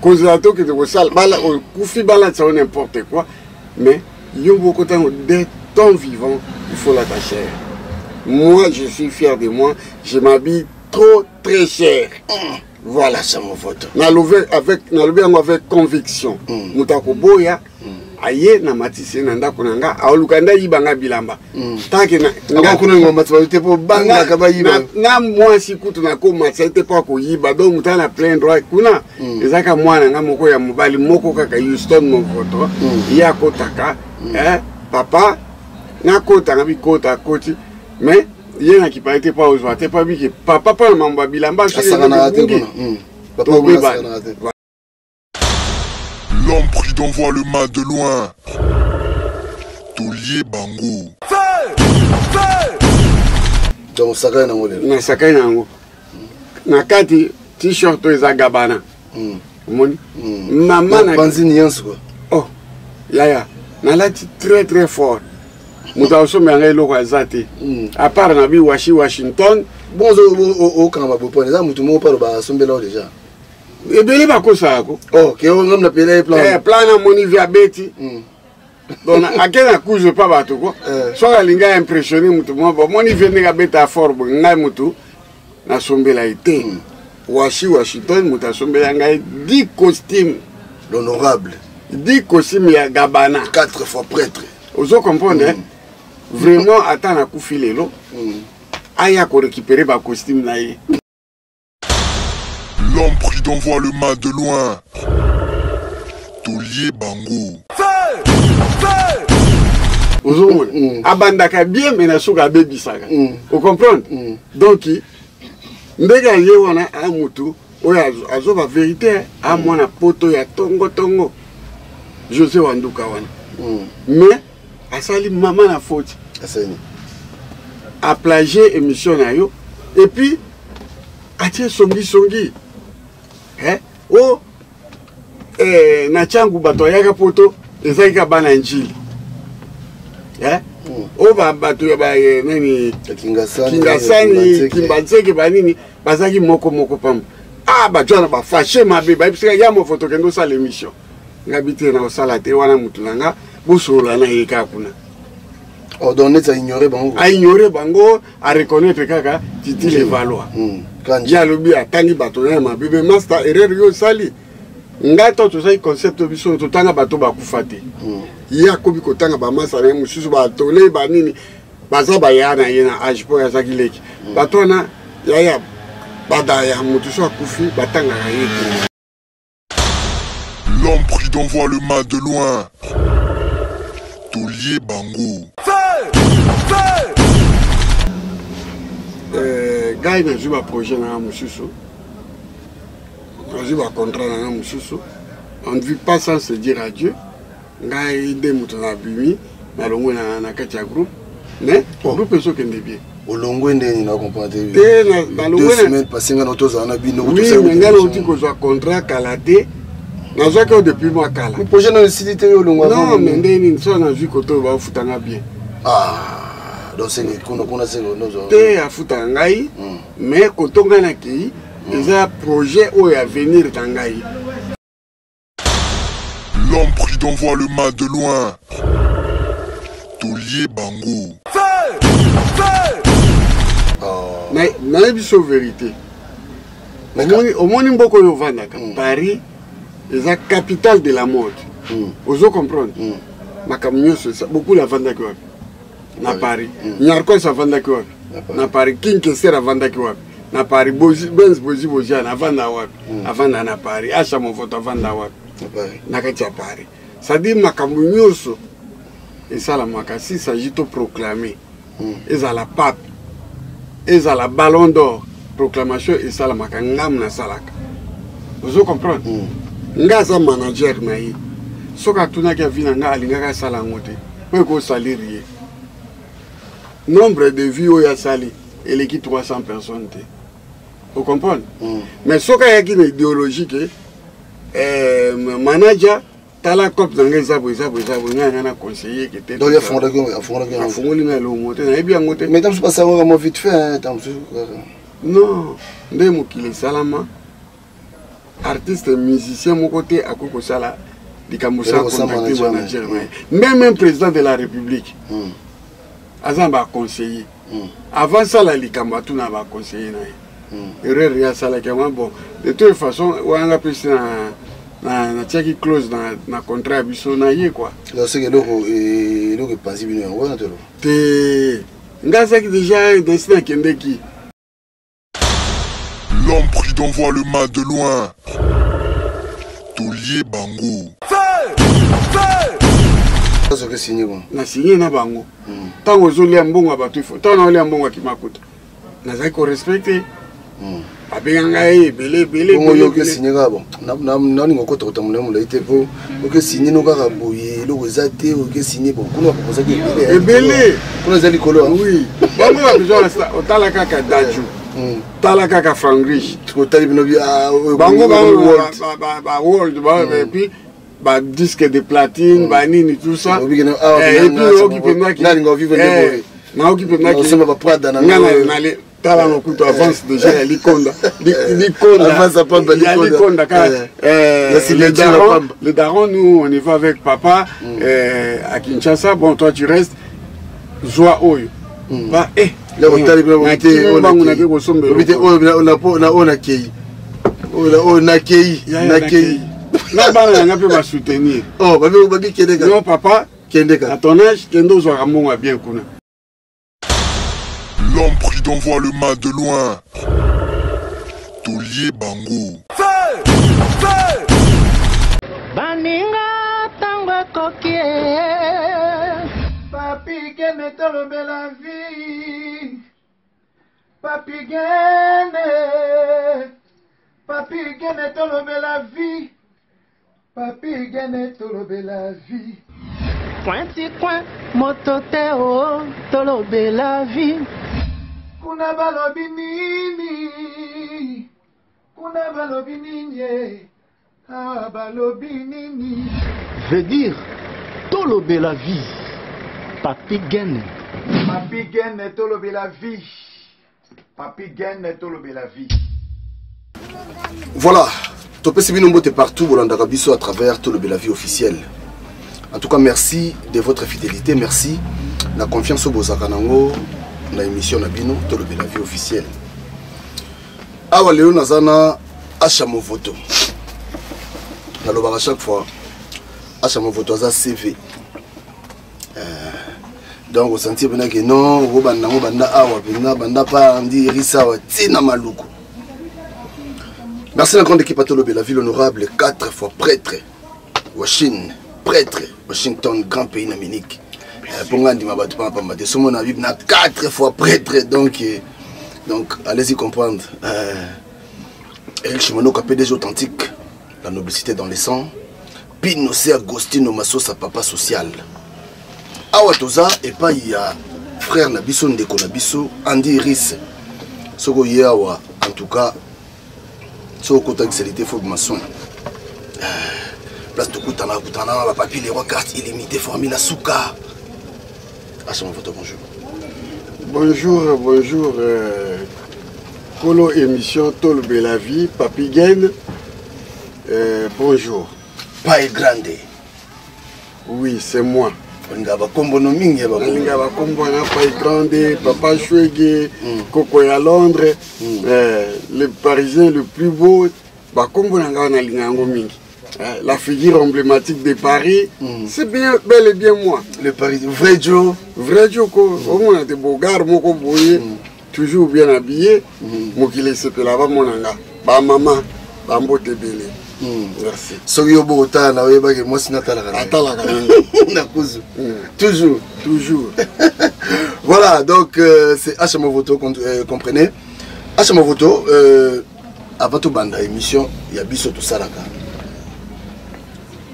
Kozela tokende kosala bala okufi balatisa yo n'importe quoi, mais yo moko ntango de ton vivant il faut lata cher. Moi, je suis fier de moi, je m'habille trop très cher. Voilà. Nalobi avec, nalobi yango avec conviction. Moto akoboya aye na matisi ye na ndako na nga, aoluka nde ayiba nga bilamba. Tanke na mwasi kutu nakomatisa ye te mpo akoyiba. Donc moto aza na plein droit kuna. Ezalaka mwana nga moko ya mobali moko kaka, Houston Movoto. Ye akotaka, papa nakota nga bikota, akoti, mais ye nakipa ye te mpo aozwa te, mpo abiki papa mpo na mambo ya bilamba. L'homme prudent voit le mal de loin. Tolie bango. Donc osakani nango lelo? Nasakani na yango. Na kati t-shirt oyo eza Gabana. Omoni mama na panzi nuance quoi. Oh yaya, nalati très très fort. Moto akosomba ngai eloko aza te, à part na bi washi Washington. Bon, okanga mabopone eza motu moko mpe aloba asombela o déjà. Ebele bakosaka ko. Oh, ke ngam na pela ye plan. Eh, plan namoni vi abeti. Donc ake na kuzu epa bato ko. Soki alingi aimpressionne motu moko, bomoni vie ndenge abeta fort boye, ngai motu nasombela ye te. Washi Washington moto asombela ngai 10 costume. L'honorable. 10 costume ya Gabana. 4 fois prêtre. Ozo comprendre? Vraiment, ata nakufi lelo, aya korécupérer bacostume na ye. L'homme prudent voit le mal de loin. Tolie bango. Ozomona, abandaka bien, mais na suka abebisaka. Ocomprendre? Donc ndenge aye wana, a mutu oyo azoba vérité, a mwana poto ya tongo tongo José Wanduka wana, mais asali mama na faute. Asali. Aplagie émission na yo et puis atie songisongi, eh? O eh, na ntango bato ayaka poto ezalaki kaka bana Njili, eh? Oyo bato ya ba nani, Kingasani, Kimbanseke, banini, bazalaki moko moko pamba. Ah, bato wana bafâcher mabe, bayebisika ya mofoto kende osala émission. Ngabi te, na kosala te wana, motu na nga bosolola na ye kaka kuna. Oh, donc neti aignore bango. Aignore bango, areconnaître kaka Titi Levaloi. Ye alobi atangi bato na ya mabe. Mais master, erreur yo osali, ngai to tozali concept biso totanga bato bakufa te. Ye akomi kotanga bamasa na ye mosusu, batole banini, baza baya na ye na age mpo oyo azalaki leki. Bato wana yaya badaya, motu so akufi batangaka ye te. L'homme prudent voit le mal de loin. Tolie bango. Ngai nazwi baprojet na nga mosusu, nazwi bacontrat na nga mosusu. On ne vit pas sans se dire adieu. Ngai nde moto nabimi, nalongwe na kati ya groupe, mais groupe ezokende bien. Olongwe ndeni? Na comprendre te. Te, nalongwe. Semaine passée nga na tozala na bino. Oui, mais ngai nauti kozwa contrat kala te, nazwaki oyo depuis mwa kala. Projet na esili te, yo olongwa? Non, mais nde nini, so nazwi kote oyo baofutanga bien. Ah, donc senge kuna kuna senge. Te, afutaka ngai, mais koto ngai nakei eza projet oyo avenir na ngai. L'homme prudent voit le mal de loin. Tolie bango. Nayebi so vérité. Omoni mboka oyo ovandaka, Paris eza capitale de la mode. Ozo comprendre? Makambo nyonso, Bokula avandaki wapi? Na Paris. Nyarkos avandaki wapi? Na Paris. King Kester avandaki wapi? Na Paris. Benz Bozi Boziana avanda wapi? Avanda na Paris. Asha Movoto avanda wapi? Na kati ya Paris. C'est-à-dire makambo nyonso esalamaka, si s'agit to proclamer, ezala pape, ezala Ballon d'Or, proclamation esalamaka, ngamu nasalaka. Ozo comprendre? Nga aza manager na ye. Soki atunaki avi na nga, alingaki asala yango te mpo ekosalir ye. Nombre de vie oyo asali eleki 300 personnes te. Ocomprendre? Mais soki ayaki na idéologie ke manager, tala cope na ngai eza boye, eza boye, eza boye, ngai na conseiller ke te. Donc afungolaki? Afungoli ngai elongo te, nayebi yango te. Mais ntango mosusu basango mwa vite fait, ntango mosusu. Non, nde mokili esalama. Artiste musicien moko te akoki kosala likambo sans Eloko sans contacter manager manager na ye. Même un président de la République aza na baconseiller. Avant sala likambo, atuna baconseiller na ye. Erreur ye asalaki yango. Bon, de toute façon, wana nga mpesi natiaki clause na contrat ya biso na ye, quoi. Donc soki eloko epanzi bino, yango wana tolo. Te, nga azalaki déjà nasi nakendeki. L'homme prudent voit le mal de loin. Taulier Bango. Soki signé bon. Na signé na bango. Ntango ozolia mbongo ya bato, ifo ntango naolia mbongo ya Kimakuta, nazalaki korespecte. Babenga ngai ebele ebele. Bongo ebele, yo oke ebele. Signé kaka bon, nalinga okota kota molai molai te, po oke signé no kaka boye, eloko eza te. Oke signé bon, kuna baproposaki ebele. Ebele. Kuna eza likolo, ah. Oui, bango babesoin otala kaka Daju, tala kaka Frangrich. Otali bino bi ah, oyo bango world. Ba world et puis ba disque de platine, banini, tout ça. Obi kene, ah, Et puis oyoki mpenza nalinga ovivre nde boye. Nayoki mpenza Osomba ba Prada na nga ngo. Tala lokutu, avance déjà ya likonda. Likonda. Avance ya pamba, Ya likonda. likonda kaka. Ya Le signature ya daron, pamba. le daron, nous on y va avec papa à Kinshasa. Bon, toi tu restes, zwa oyo ba Lero otali bino bobi te, nakimi oyo mbangu, nakei. nake kosombela. Bobi te, oyo oyo nakei, oyo nakei, nakei. Na bana na nga mpe basoutenir. Oh, babi kende kaka. Non, papa, kende à kaka. Ton âge, kende ozwaka mbongo ya bien kuna. L'homme prudent voit le mal de loin. Taulier Bango. Baninga, ntango ekoki e. Papi Gene, tolobela vie. Papi Gene, Papi Gene, tolobela vie. Papi Gene, tolobela vie. Coin ti coin, moto te o, tolobela vie. Kuna balobi nini? Kuna balobi nini e? Ah, balobi nini? Veut dire tolobela vie, Papi Gene. Papi Gene, tolobela vie. Papi Gene, tolobela vie. Voilà, topesi bino mbote partout bolandaka biso à travers Tolobela Vie officielle. En tout cas, merci de votre fidélité, merci la confiance oyo bozalaka nango na émission na bino Tolobela Vie officielle. Awa lelo naza na Asha Movoto. Nalobaka chaque fois, Asha Movoto aza CV. Donc osentir mpena ke non, okobanda yango banda awa mpenza, banda pa Andi Erisa awa ntina Maluku. Merci la grande équipe à Tolobela Ville, honorable quatre fois prêtre Washington, prêtre Washington, grand pays na Munich. Mpo nga ndima bato pamba pamba te, somo na Bible na quatre fois prêtre. Donc allez-y comprendre. Eric Chimanoka, PDG authentique, la noblicité dans les sangs. Pino C Agostino Masosa, papa social. Awa toza epai ya frère na biso, ndeko na biso Andy Iris. Soki oye awa, en tout cas soki okotakiseli te, faut bima soin. Place tokutana kutana na bapapi Leroy, carte illimité, formule na suka. Asoma Photo, bonjour. Bonjour, bonjour, kolo émission Tolobela Vie, Papi Gen, bonjour. Pai Grande. Oui, c'est moi. Olingaka bakombono mingi ya bakombo. Nalinga bakombo wana, Pai Grande, Papa Shwege, Koko ya Londres, le Parisien le plus beau. Bakombo na ngai nalinga yango mingi. La figure emblématique de Paris, c'est bien, bel et bien moi. Le Paris vrai Joe. Vrai Joe ko, omona te bogar moko boye, toujours bien habillé, mokili esepela bamona nga. Bamama, bambote ebele. Merci. Soki yo bokotala na oyebaki mwasi natalaka na ye. Atalaka nanga. Na kuzu. Toujours. Toujours. Voilà, donc c'est H Movoto, comprenez. H Movoto, avant tobanda émission ya biso, tosalaka,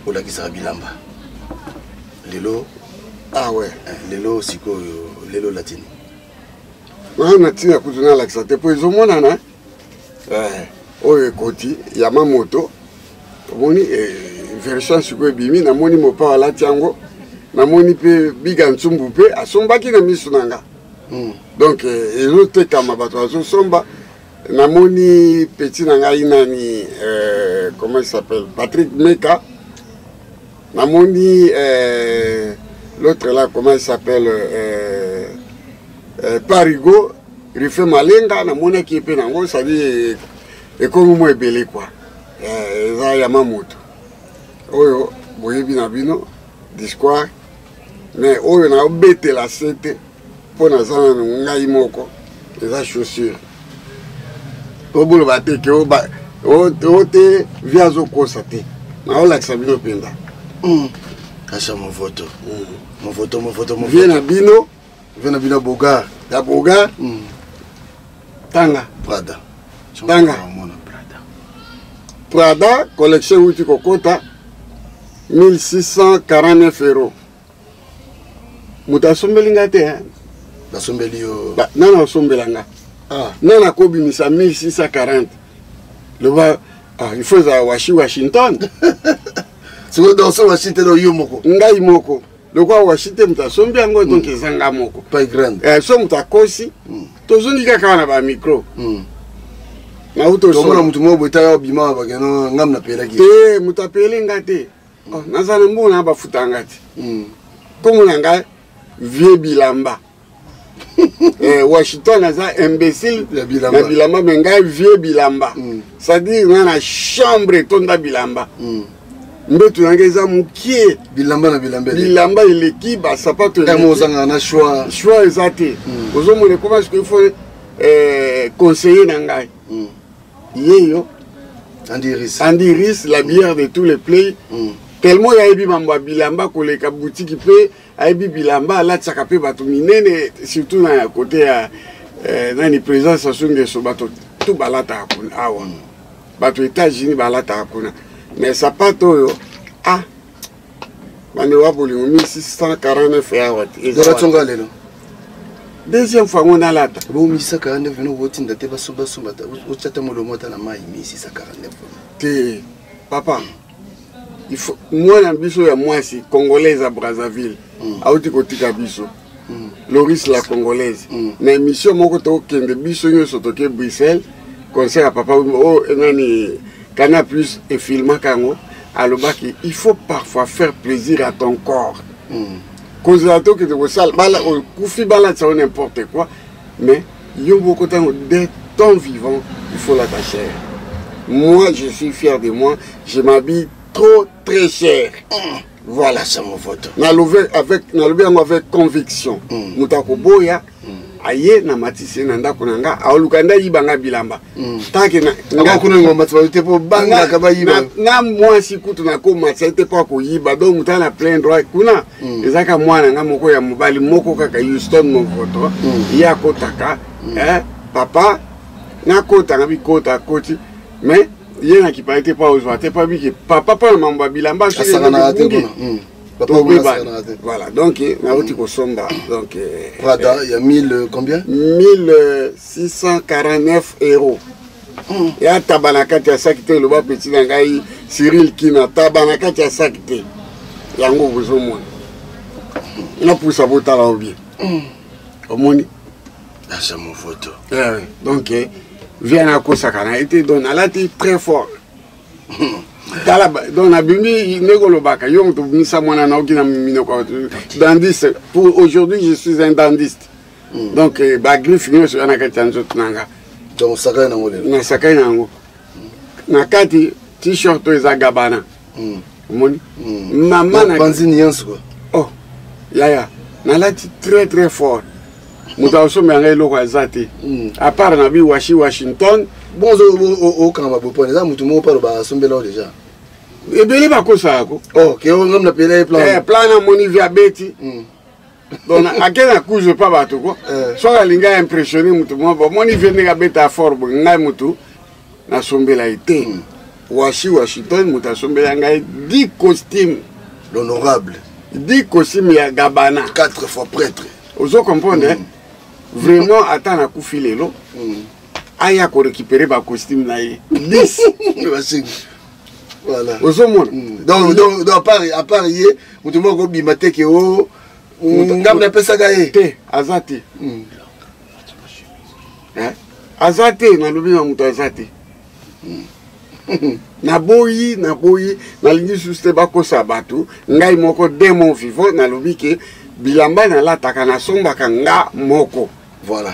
olakisaka bilamba lelo. Ah ouais. Lelo sikoyo, lelo latini. Wana na ntina kutu nalakisa te, mpo ezomonana. Oyo ekoti ya mamoto, omoni version sikoyo ebimi. Namoni mopa alati yango, namoni mpe biga ntsumbu mpe asombaki na miso na nga. Donc ezotekama, bato bazosomba. Namoni petit na ngai nani, comment il s'appelle, Patrick Meka, namoni l'autre là, comment il s'appelle, Parigo Rife Malenga, namonaki ye mpe nango. C'est-à-dire ekomi mwa ebele quoi. Eza ya mamoto oyo boyebi na bino disquoire, mais oyo naobetela se te mpo naza nanu ngai moko, eza chaussure. Oboloba te ke o te vi azokosa te, naolakisa bino mpenza. Asa movoto, movoto, movoto. Vie na bino. Vie na bino bogar. Ya bogar. Tanga. Prada. Tanga. Prada collection euti kokota 1649 euros. Moto asombeli nga te. Basombeli yo? Nana asombela nga? Nana akobimisa 1640? Loba, ah, il faut ezala washi Washington. Sikoyo donc so Washington, yo moko? Ngai moko. Lokwa washi te, moto asombi yango, donc eza nga moko. Pas grande. So moto akosi, tozongi kaka wana bamicro. Tomona motu moko boye taya obima bakeno ngam napelaki. Te, moto apele nga te. Naza na mbongo na bafuta nga te. Kombo na ngai Vie Bilamba. Washington aza imbécile ya bilamba. Na bilamba, me ngai Vie Bilamba. C'est-à-dire nga na chambre etonda bilamba. Mbeto na ngai eza mokie. Bilamba na bilamba. Bilamba eleki basapato. Ntango ozangaka na choix. Choix eza te. Ozomona ekoma sikoyo, il faut conseiller na ngai ye yo. Andiris. Andiris, la bière de tous les play. Tellement ayebi mambo ya bilamba koleka butiki, mpe ayebi bilamba alatisaka mpe bato minene, surtout na côté ya nani, président Sassou Nguesso, bato tu balataka kuna awa. Bato États-Unis balataka kuna. Mais sapato oyo, ah, bandeko ya bolingo, 1649 awa te. Eza lelo. Deuxième fois ngo nalata. Bo 1649 no botinda te, basomba, otya ta molomo ata na mai, 1649. Te papa, il faut mwana biso ya mwasi congolaise ya Brazzaville auti kotika biso, Loris la Congolaise. Na émission moko tokende biso nyonso, toke Bruxelles, concert ya papa o nani, Canal Plus efilmaka yango, alobaki: il faut parfois faire plaisir à ton corps. Kozala tokende kosala bala okufi, balatisa yo n'importe quoi, mais yo moko ntango de ton vivant, il faut lata cher. Moi, je suis fier de moi, je m'habille trop très cher. Voilà. Ça movoto. Nalobi avec, nalobi yango avec conviction. Moto akoboya, aye na matisi ye na ndako na nga, aoluka nde ayiba nga bilamba tanke. Kuna ngoma te mpo bangaka bayiba. Na mwasi kutu nakomatisa ye te mpo akoyiba. Donc moto na plein droit kuna ezalaka mwana nga moko ya mobali moko kaka, Houston Movoto. Ye akotaka: "Papa, nakota?" Nga bikota, akoti, mais ye nakipa ye te mpo azwa te, mpo abiki papa mpo na mambo ya bilamba. Asakanaka te kuna. Voilà, donc nauti kosomba donc Prada ya 1000 combien? 1649 euros. Ya taba na kati ya saki te. Eloba peti na ngai Cyril Kina, taba na kati ya saki te. Yango bozomona, napusa botala o bien, omoni. Aza movoto. Donc via nakosaka na ye te, donc nalati très fort. Tala, donc nabimi ndenge olobaka yo moto obimisa mwana naoki na minoko dandiste. Pour aujourd'hui, je suis un dandiste. Donc bagriffe nyonso ya na kati ya nzoto na nga. Donc osakai nango lelo? Nasakai na yango. Na kati t-shirt oyo eza Gabana, omoni mama na panzi nyonso quoi. Oh yaya, nalati très très fort. Moto asomba yanga eloko aza te, à part na bi washi Washington. Bon, okanga mabopone, eza motu moko mpe aloba asombela o déjà. Ebele bakosaka ko. Oh, ke ngam na pela ye plan. Plan namoni vi abeti. Donc ake na kuzu pa bato ko soki alingi aimpressionne motu moko, bomoni vie ndenge abeta fort boye. Ngai motu nasombela ye te. Washi Washington moto asombela ngai 10 costume. L'honorable. 10 costume ya Gabana. Quatre fois prêtre. Ozo comprendre? Vraiment, ata nakufi lelo, aya korécupérer bacostume na ye 10. Voilà. Ozomona. Donc à part ye, moto moko obima te ke o ngambo napesaka ye. Te, aza te. Aza te, nalobi na moto aza te. Naboyi, naboyi, nalingi lisusu te bakosa bato. Ngai moko de mon vivant nalobi ke bilamba nalataka nasombaka nga moko. Voilà.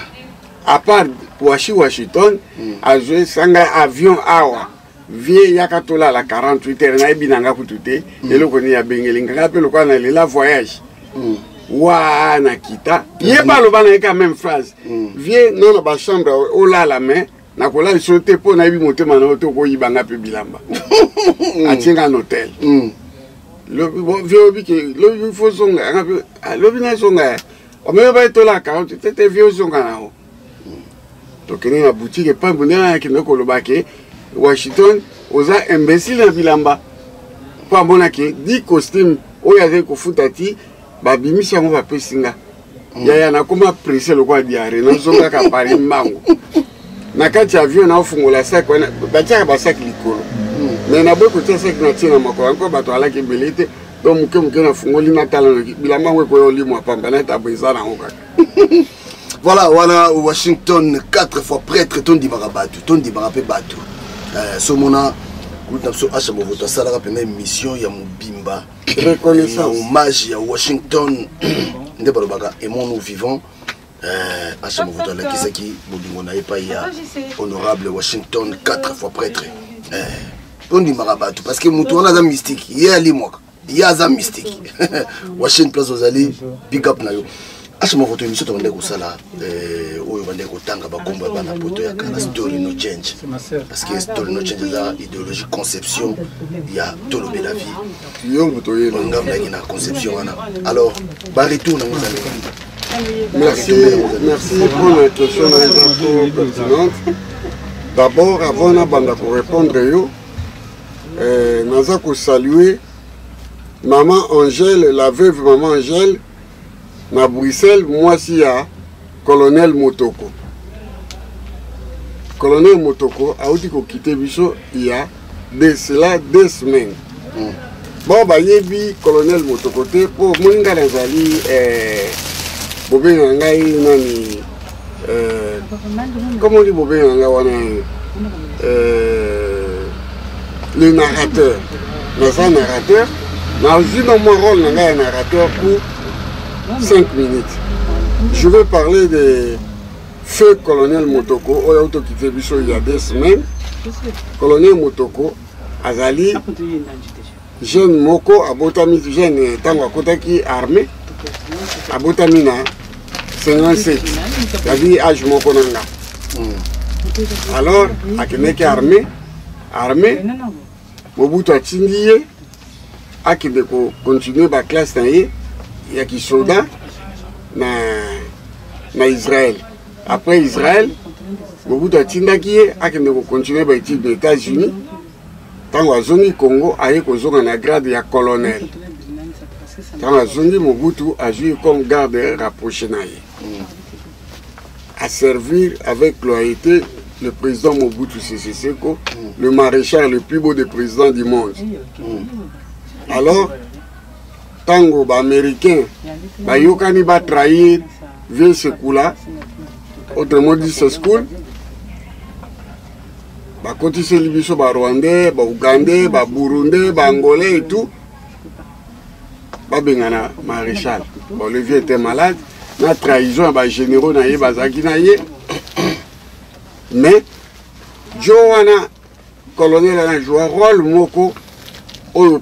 À part Washi Washington, azwisa ngai avion awa. Vie yaka tolala 48 heures, nayebi na nga kutu te eloko nini abengeli nga. Nga mpe lokola nalela voyage wa nakita ye mpe aloba na ye ka même phrase, vie nono bachambre olala, mais nakolala liso te mpo nayebi motema na yo te, okoyiba nga mpe bilamba. Atie nga na hotel. Lobi, bon, vie oyebi ke lobi fo zonga nga mpe, ah, lobi nazonga ya omeye baye tolala 48 te te, vie ozonga na yo. Tokende na boutique epai ndenge nakende koloba ke Washington oza imbécile na bilamba, mpo amonaki 10 costume oyo azali kofuta ti babimisi yango bapesi nga. Yaya, nakoma pressé lokola diarrhée, nazongaka Paris mbangu. Na kati ya avion naofungola sac wana, batiaka basac likolo, mais naboyi kotia sac, natie na makolo yango. Bato alaki ebele te, donc moke moke nafungoli, natala noki bilamba yango ekoya olimwa pamba, natabo eza nango kaka. Voilà, wana Washington quatre fois prêtre. Tondimaka bato, tondimaka mpe bato. So mona kulutu na biso Asha Movoto asalaka mpena émission ya mobimba na reconnaissance hommage ya Washington. Nde balobaka aimons nous vivants. Asha Movoto alakisaki bolingo na ye epai ya honorable Washington quatre fois prêtre. Tondimaka bato parce que motu wana aza mystique, ye alimwaka, ye aza mystique. Washington, place ozali, big up na yo. Asha Movoto, émission tobandaki kosala, oyo bandaki kotanga bakombo ya bana poto ya kala, story no change, parce que story no change eza idéologie, conception ya Tolobela Vie. Yo moto oyeba. Nga ndaki na conception wana. Alors baretour nango eza ndenge nini? Merci, merci pour la question na eza trop pertinente. D'abord, avant nabanda korépondre yo, naza kosaluer maman Angèle, la veuve maman Angèle na Bruxelles, mwasi ya colonel Motoko. Colonel Motoko auti kokite biso il y a de cela 2 semaines. Bon, bayebi colonel Motoko te mpo omoni ngai nazali, bobenga ngai nani, comment on dit, bobenga ngai wana le narrateur. Naza narrateur, nazwi na mwa rôle na ngai ya narrateur pour 5 minutes. Je vais parler de feu colonel Motoko oyo auti okite biso il y a 2 semaines. Colonel Motoko azali jeune moko, abotami jeune ntango akotaki armée, abotami na 57, c'est-à-dire âge moko na nga. Alors akendeki armée, Mobutu atindi ye akende kocontinue baclasse na ye ya kisoda na Israël. Après Israël, Mobutu atindaki ye akende kocontinue baétude na États-Unis. Ntango azongi Congo, aye kozonga na grade ya colonel. Ntango azongi, Mobutu azwi comme garde rapproché na ye, à servir avec loyauté le président Mobutu Sese Seko, le maréchal, le plus beau des présidents du monde. Alors ntango baaméricain bayokani batrahir vieux Sekula, autrement dit Sescool, bakotiseli biso barwandais, baougandais, baburundais, baangolais et tout, babengana maréchal. Bon, le vieux était malade na trahison ya bagénéraux na ye bazalaki na ye. Mais jo wana colonel wana joua rôle moko oyo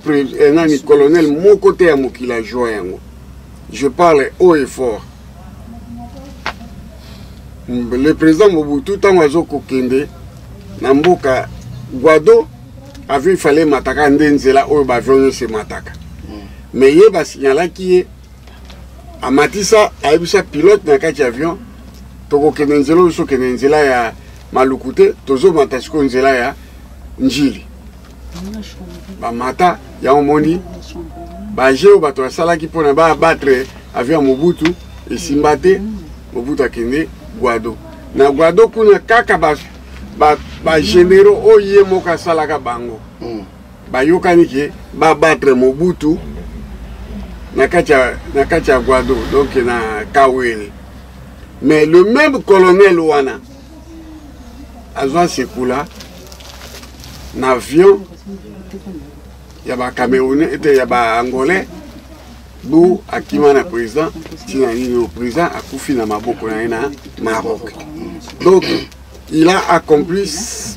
nani, colonel moko te ya mokili ajoua yango. Je parle haut et fort. Le président Mobutu, ntango azokokende na mboka Guado, avion ifale emataka nde nzela oyo baavion nyonso emataka, mais ye basignalaki ye, amatisa, ayebisa pilote na kati ya avion: tokokende nzela oyo, sokende nzela ya Maluku te, tozomata sikoyo nzela ya Njili. Bamata yango, moni baje oyo bato basalaki mpona baabattre avion ya Mobutu esimba te. Mobutu akende Guado. Na Guado kuna kaka bagénéraux ba oyo ye moko asalaka bango bayokani ke babattre Mobutu na kati ya Guado, donc na Kawele. Mais le même colonel wana azwa Sekula na avion. Ya bacamerounais ete ya baangolais bu akima na président ntina nini oyo président akufi na maboko na ye na Maroc. Donc il a accompli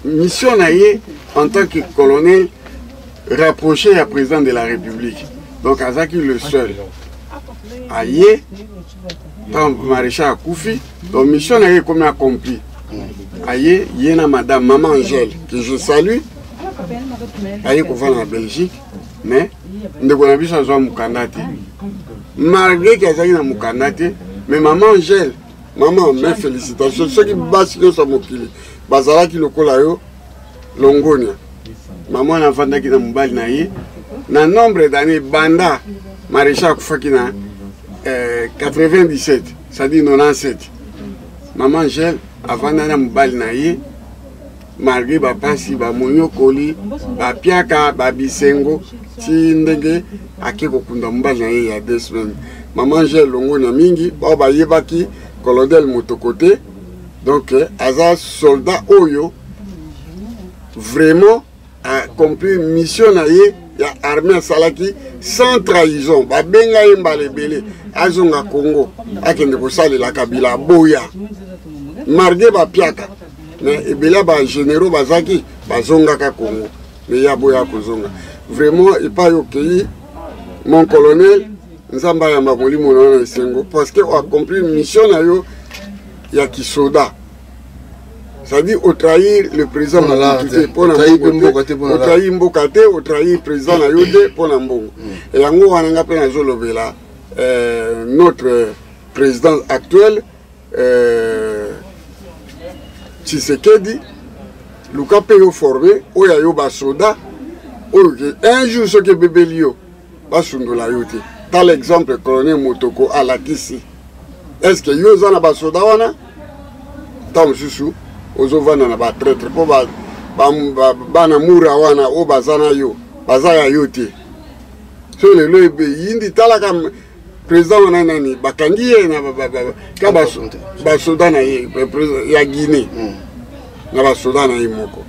mission na ye en tant que colonel rapproché ya président de la République. Donc azalaki le seul aye ntango maréchal akufi, donc mission na ye ekomi accompli. Aye ye na madame mama Angèle, que je salue, aye kovanda na Belgique. Mais ndeko na biso azwa mokanda te, malgré ke azalaki na mokanda te. Mais mama Angèle, mama, mes félicitations. Soki basi nyonso ya mokili bazalaki lokola yo, longonia. Mama wana avandaki na mobali na ye na nombre d'année banda maréchal akufaki na 97, c'est-à-dire 97. Mama Angèle avanda na mobali na ye malgré bapasi, bamonyokoli, bapiaka, babisengo, ti ndenge ake kokunda mobali na ye ya 2 semaines. Mama Angèle, longonia mingi. Bao bayebaki colonel Motoko te. Donc aza soldat oyo vraiment accomplir mission na ye ya armée, asalaki sans trahison. Babenga ye mbala ebele azonga Congo, akende kosalela Kabila, aboya malgré bapiaka. Mais ebele ya bagénéraux bazalaki bazongaka Congo, mais ye aboya kozonga. Vraiment, epai okei, mon colonel, Nzambe ayamba molimo na yo na esengo, parce que oaccomplir mission na yo ya kisoda, c'est-à-dire otrahir le président Mobutu te mpo na mbongo te, otrahir mboka te, otrahir président na yo te mpo na mbongo. Yango wana nga mpe nazolobela notre président actuel Tshisekedi: luka mpe yo forme oyo ayo basoda oyo ke un jour soki ebebeli yo, basundola yo te. Tala exemple colonel Motoko alakisi. Est ce que yo oza na basoda wana? Ntango mosusu ozovanda na batraître, mpo bana mura wana oyo baza na yo baza ya yo te. So lelo yindi, talaka président wana nani bakangi ye na ka basoda na ye ya Guinée, na basoda na ye moko.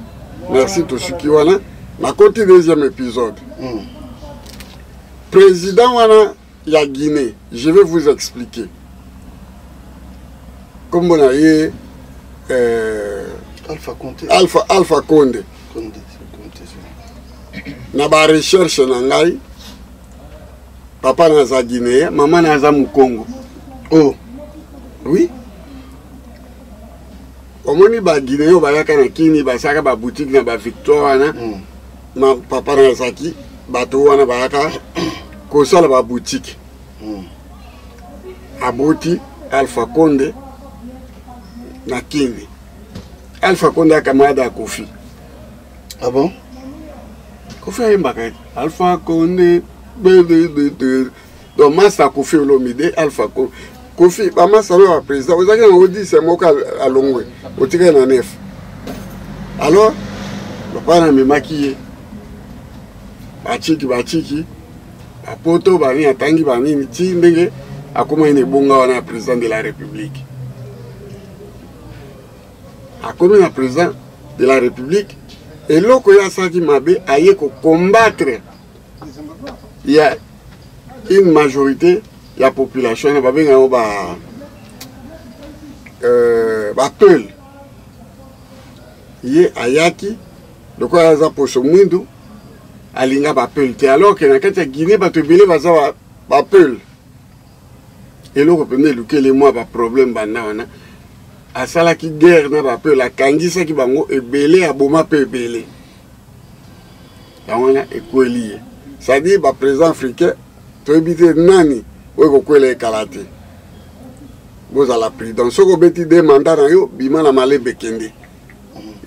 Merci, tosuki wana. Nakoti deuxième épisode. Président wana ya Guinée, je vais vous expliquer kombo na ye. Alpha Conte. Alpha Conde. Conde, Conte. Na barecherche na ngai, papa na aza guinéen, mama na aza mokongo. Oh. Oui, omoni baguinéen oyo bayaka na Kini, basalaka baboutique na bavictoire wana. Ma papa na azalaki bato wana bayaka kosala baboutique. Aboti Alpha Conde na Kini. Alpha Conde ya camarade ya Kofi. Ah bon? Kofi ayembaka ete Alpha Conde bdddd. Donc masa Kofi Olomide, Alpha Kofi, bamasa oyo baprésident ozalaki nango 10, moko alongwe, otikali na 9. Alors papa na amemaki ye bachiki bachiki bapoto banini, atangi banini ti ndenge akomaki na ebonga wana ya président de la République. Akomi na président de la République, eloko oyo asalaki mabe, aye kocombattre ya une majorité ya population na babenga yango ba bapeul. Ye ayaki lokola aza poso mwindu, alinga bapeul te, alors ke na kati ya Guinée bato ebele baza bapeul. Eloko mpenza elukeli mwa baproblème banda wana, asalaki guerre na bapeul, akangisaki bango ebele, aboma mpe ebele. Yango wana ekweli ye. C'est-à-dire baprésident africain, toyebi te nani oyo ekokwela ekala te. Bozala prudent. Soki obeti de mandat na yo, bima na malembe, kende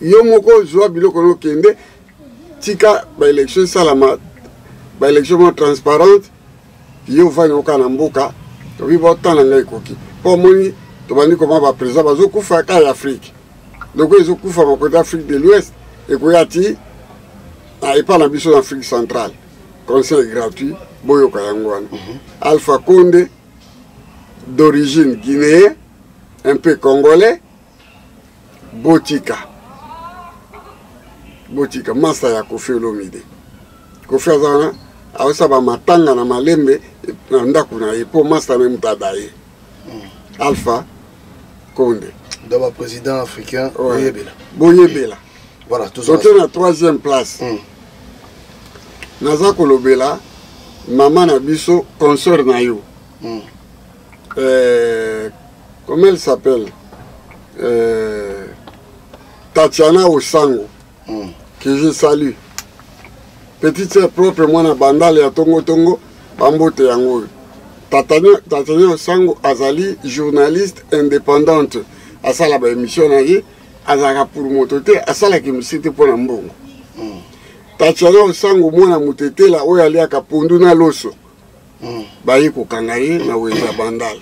yo moko, zwa biloko na okende, tika baélection esalama, baélection moko transparente. Yo ovandi oka na mboka, tobi botala ngai ekoki mpo omoni tobandi koma baprésident bazokufa ka ya Afrique. Loko ezokufa makota Afrique de l'Ouest, ekoya ti na epa na biso na Afrique centrale. Conseil gratuit, boyoka yango wana. Alpha Conde, d'origine guinéen, un peu congolais, botika, botika masa ya Kofi Olomide. Kofi aza wana aosala bamatanga na malembe na ndako na ye mpo masta na ye moto ada ye Alpha Konde. Donc ba président africain, boyebela. Boyebela. Voilà, toke na troisième place. Naza kolobela mama na biso, consort na yo. Comment elle s'appelle, Tatiana Osango, que je salue, petite sœur propre, mwana Bandale ya tongo-tongo, bambote yango oyo. Tatiana Osango azali journaliste indépendante, asala baémission na ye, azalaka pour moto te, asalaka émission te mpo na mbongo. Tatiana Osango, mwana motetela oyo aliaka pondu na loso. Baye kokanga ye na wenze ya Bandal,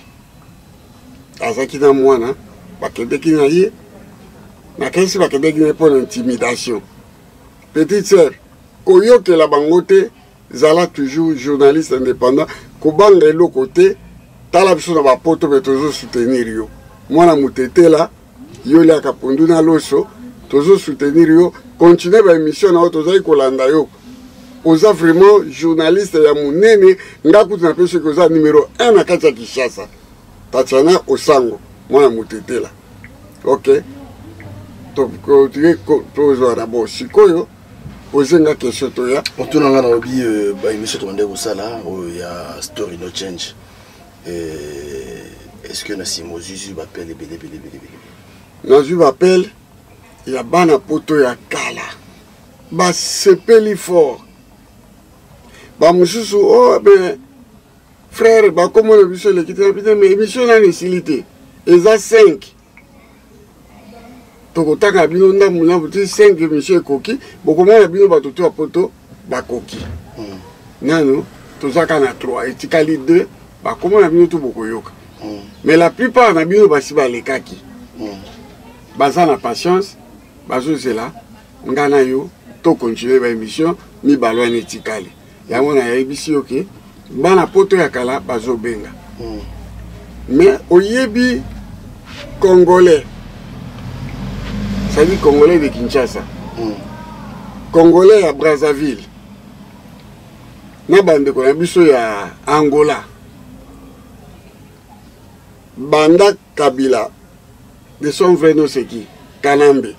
azalaki na mwana, bakendeki na ye, nakanisi bakendeki na ye mpo na intimidation. Petite sœur, koyokela bango te, zala toujours journaliste indépendant, kobanga eloko te. Tala biso na bapoto mpe tozosoutenir yo, mwana motetela, yo oliaka pondu na loso, tozosoutenir yo. Continue baémission na yo, tozali kolanda yo, oza vraiment journaliste ya monene. Nga kutu napesi soki oza numero 1 na kati ya Kinshasa. Tatiana Osango, mwana motetela. Ok, tozwa na bo sikoyo ozenga question, toya. Otuna nga, nalobi baémission tobandaki kosala oyo ya Story No Change, est ce que na nsima ozwi baappel ebele ebele ebele ebele? Nazwi baappel ya bana poto ya kala, basepeli fort. Bamosusu: "Oh ben frère, bakomona biso eleki te na te, mais émission nani esili te, eza 5, tokotanga bino ndambu ndambu ti 5 émission ekoki, bokomona bino bato to ya poto bakoki." Nano toza kaka na 3, etikali 2, bakomona bino to bokoyoka. Mais la plupart na bino basi balekaki, baza na patience, bazozela nga na yo tocontinue baémission mibale wana etikali. Yango nayebisi yo ke bana poto ya kala bazobenga. Mais oyebi Congolais, c'est-à-dire Congolais de Kinshasa, Congolais ya Brazzaville na bandeko na biso ya Angola, banda Kabila, de son vrai nom c'est qui, Kanambe,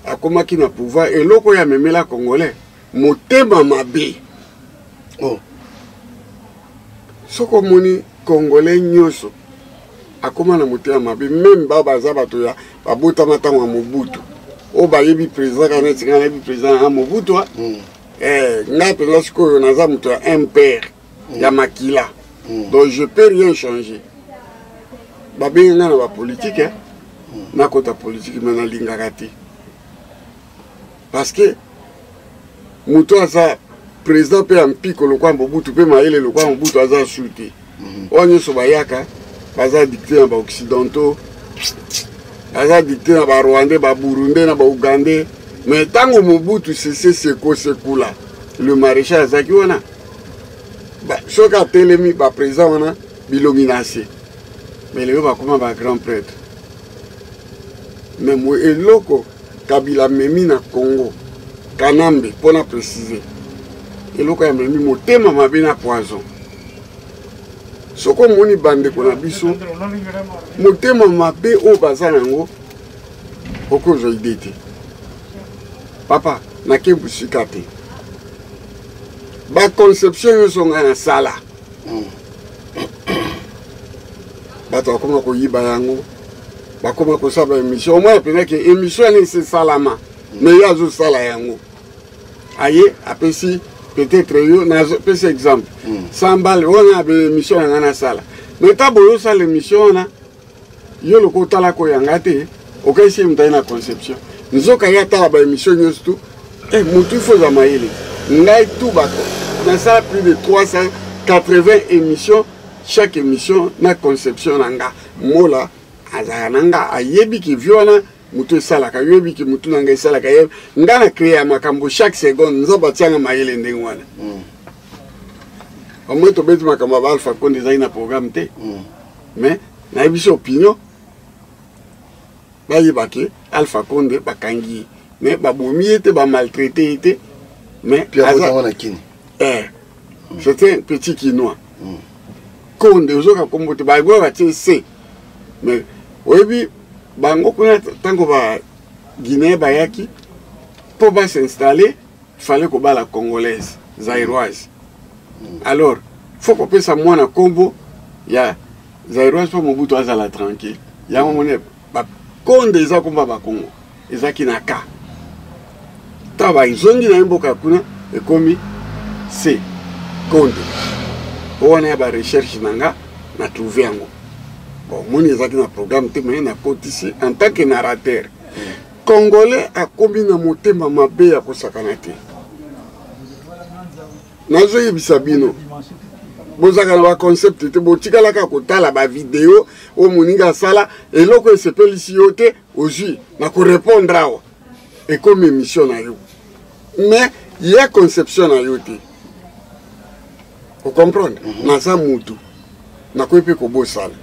akomaki na pouvoir, eloko oyo amemela Congolais, motema mabe. Oh. Soki omoni Congolais nyonso akóma na motema mabe, même bao baza bato ya babotama ntango ya Mobutu, oyo bayebi président kaka neti ngai nayebi président ya Mobutu. Ngai mpenza sikoyo naza moto ya MPR ya makila, donc je peux rien changer. Babengi ngai na bapolitike, nakota politike, mais nalingaka te, parce que moto aza président mpe ya mpiko lokwa Mobutu mpe mayele lokwa Mobutu aza su te. Oyo nyonso bayaka baza dicté na baoccidentaux, baza dicté na Barwandais, Baburundais na Baugandais. Mais ntango Mobutu Sese Seko Sekula le maréchal azalaki wana, soki atelemi, baprésident wana bilongi na se. Mais lelo bakoma bagrand prêtre. Mais eloko Kabila amemi na Congo, Kanambe mpona précise, eloko ya memi motema mabe na poison. Soki omoni bandeko na biso motema mabe oyo baza nango, okozwa idée te. Papa, nake mosika te, baconception nyonso ngai nasala, bato bakoma koyiba yango, bakoma kosala baémission. Omona mpenza ke émission wana esi esalama, mais ye azosala yango, aye apesi peut-être yo, napesi exemple, 100 balle wana abe émission na ngai nasala. Mais ta boye osala émission wana, yo loko otalaka oyanga te, okayisi ye moto aye na conception, nzoka ye atala baémission nyonso tu. Motu ifo ozwa mayele. Ngai tu bako nasala plus de 380 émissions, chaque émission na conception na nga. Mola azalaka na nga, ayebi ke vi wana motu esalaka, yoyebi ke motu na ngai esalaka ye. Nga na créa makambo chaque seconde, Nzambe atianga mayele ndenge wana. Omoi tobeti makambo ya baAlpha Konde, ezali na programme te, mais nayebi so opinion bayeba ke Alpha Konde bakangi ye, mais babomi ye te, bamaltraite ye te. Mais aza na Kini. Eh. C'était un petit Kinois. Konde ozoka kombo te bango batie C. Mais oyebi bango kuna ntango ba Guinéen bayaki mpo ba s'installer, fallait kobala congolaise, zairoise. Alors faut kopesa mwana kombo ya zairoise mpo Mobutu azala tranquille. Yango moni bakonde eza kombo ya bakongo ezalaki na ka ntango bazongi na ye mboka kuna ekomi c konde po wana ya barecherche na nga na trouve yango. Bon, moni ezalaki na programme te, mais nakotisi en tant que narrateur. Congolais akomi na motema mabe ya kosakana te. Nazoyebisa bino, bozalaka na baconcept te, botikalaka kotala bavideo oyo moninga asala eloko esepelisi yo te, ozwi na korépondre awa ekomi émission na yo, mais ya conception na yo te. Ocomprendre? Naza mutu, nakoki mpe kobosana.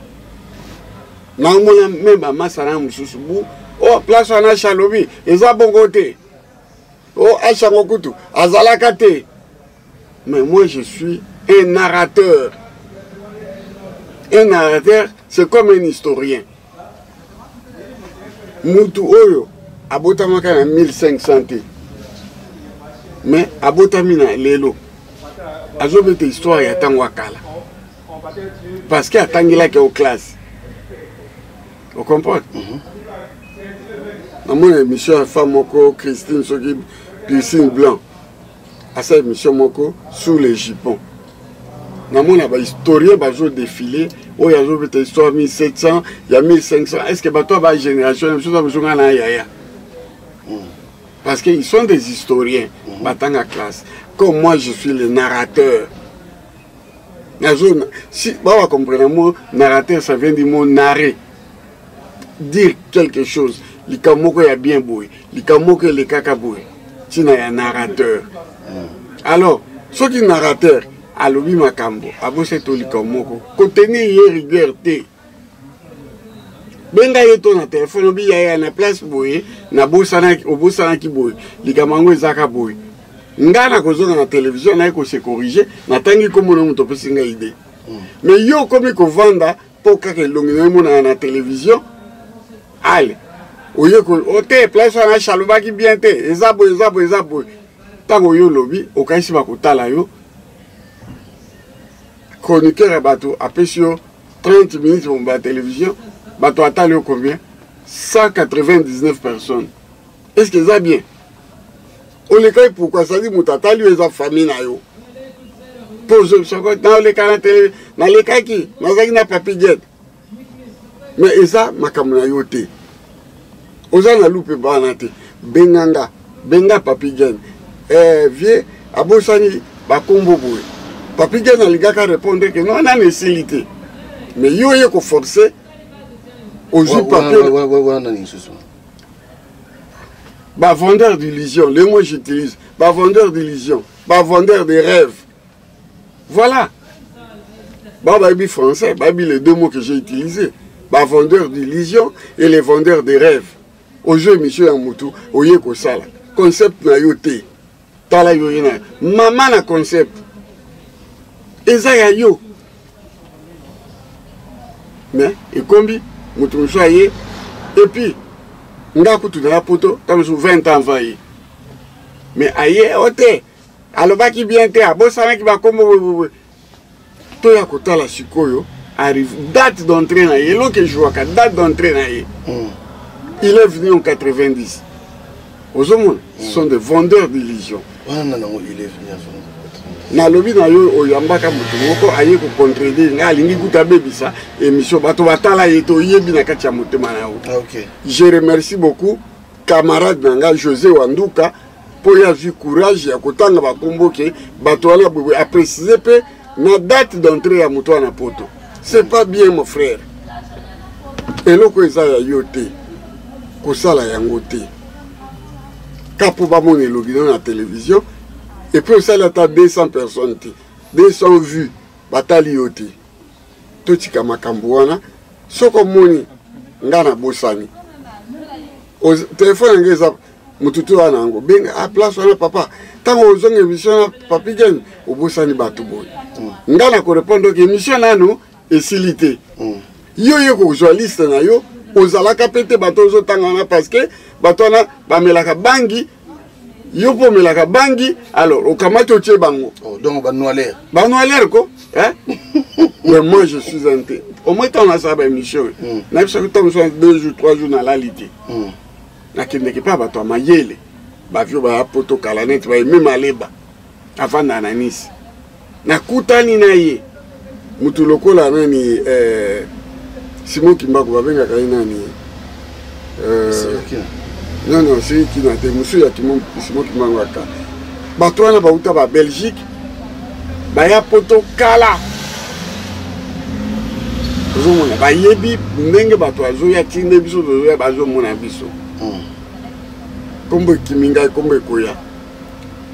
Naomona me bamasa na mosusu bu o place wana shalobi eza bongo te, o ashango kutu azalaka te. Mais moi, je suis un narrateur. Un narrateur, c'est comme un historien. Mutu oyo abotamaka na 1500 te, mais abotami na lelo, azobeta histoire ya ntango ya kala parce que atangelaki o classe. Ocomprendre? Namona émission ya femme moko, Christine soki Piscine Blanc, asala émission moko sous les jupons. Namona bahistorien bazodéfile, oyo azobeta histoire 1700, ya 1500. Est ce que bato ya bagénération na biso za biso, nga na yaya, parce que ils sont des historiens, batanga classe. Comme moi, je suis le narrateur. Nazo si ba comprendre mot narrateur, ça vient du mot narrer, dire quelque chose, likambo moko ya bien boye, likambo moko elekaka boye, ntina ya narrateur. Alors soki narrateur alobi makambo, abosi to likambo moko, kotenir ye rigueur te. Benga ye to na telefone, obi yaya na place boye nabosanaki, obosanaki boye, likambo yango ezaka boye. Nga na kozonga na télévision, naye kose corriger, natangi kombo na moto opesi ngai idée. Mais yo okomi kovanda mpo kaka elongi na yo emonana na télévision, ale oye o te place wana chalobaki bien te, eza boye, eza boye, eza boye. Ntango oyo olobi, okanisi bakotala yo. Chroniqueur ya bato apesi yo 30 minutes bomba ya télévision, bato atali yo combien? 199 personnes. Est ce que eza bien? Olekai pourquoi? Sadi moto atali yo eza famille na yo, mpo ozobisako naoleka na tele, nalekaki, nazalaki na Papi Get, mais eza makambo na yo te. Oza na lupe bana te, benga nga, benga Papi Gen, vie abosani bakombo boye. Papi Gen alingaka répondre ke non, nani esili te, mais yo oye koforce, ozwi papier. Wana nani lisusu? Bavendeur d'illusion, le mot j'utilise, bavendeur d'illusion, bavendeur de rêve, voilà. Ba bayebi français, bayebi les deux mots que j'ai utilisés, bavendeur d'illusion et les vendeurs de rêves. Ozwi émission ya mutu, oye kosala concept na yo te. Tala yo, ye na mama na concept eza ya yo, mais ekombi moto mosusu aye. Et puis nga kutu na ya poto ntango mosusu 20 ans avant ye, mais aye o te alobaki bien te, abosanaki bakombo boyeboye. Toya kotala sikoyo arrive date d'entrée na ye, eloko ejouaka date d'entrée na ye. Il est venu en 90. Ozomona, ce sont des vendeurs d'illusions. Wana nani yango il est venu en Nalobi na yo, oyambaka moto moko aye kocontredire ngai, alingi kuta abebisa émission, bato batala ye te, oyebi na kati ya motema na yo. Ah, ok. Je remercie beaucoup camarade na ngai José Wanduka mpo ye azwi courage ya kotanga bakombo ke bato wana boye, aprécise mpe na date d'entrée ya moto wana poto. C'est pas bien, mon frère. Eloko eza ya yo te, kosala yango te ka mpo bamona elongi no na télévision. Et puis osali ata 200 personnes te, 200 vues batali yo te. Totika makambo wana. Soki omoni nga nabosani, telefone yango eza motu te wana yango, benga a place wana papa. Ntango ozonga émission na Papi Gen, obosani bato boye. Nga na korépondre ke émission nanu esili te. Yo ye kozwa liste na yo, ozalaka mpe te. Bato ozotanga wana, parce que bato wana bamelaka bangi, yo mpo omelaka bangi, alors okamati otie bango. Oh, donc banoiler. Banoiler ko, hein? Mais moi je suis un te, au moins ntango nasala baémission, nayebisaki ntango mosusu 2 jours, 3 jours nalali te. Nakendeki mpe bato ya mayele, bavio baya poto kala neti baemi maleba, avanda na Nice, nakutani na ye, mutu lokola nani, Simon Kimbaku, babengaka ye nani, non non, soki kina te, mosusu ya Simon Kimbangu aka. Bato wana bauta ba Belgique, baya poto kala, ozomona bayebi ndenge bato azoya, ti nde biso tozoya, bazomona biso. Nkombo ekimi ngai, nkombo ekoya.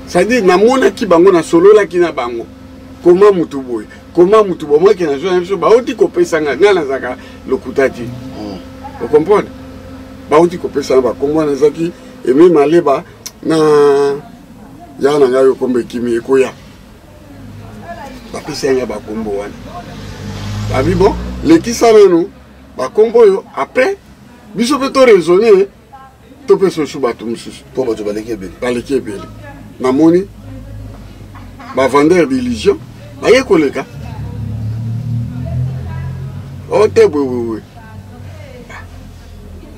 C'est-à-dire namonaki bango, nasololaki na bango, koma mutu boye, koma mutu boye, moke nazwa na biso bauti kopesa ngai. Ngai nazalaka lokuta te, ocomprendre? Bauti kopesa nga bakombo wana, ezalaki Eme Maleba na ya na ngai oyo kombo ekimi, ekoya. Bapesi yanga bakombo wana, babi bon, lekisa nanu bakombo oyo, après biso mpe toraisonne, topesa osu bato mosusu. Mpo bato baleki ebele. Baleki ebele. Namoni bavendeur d'illusion baye koleka o te boyeboye.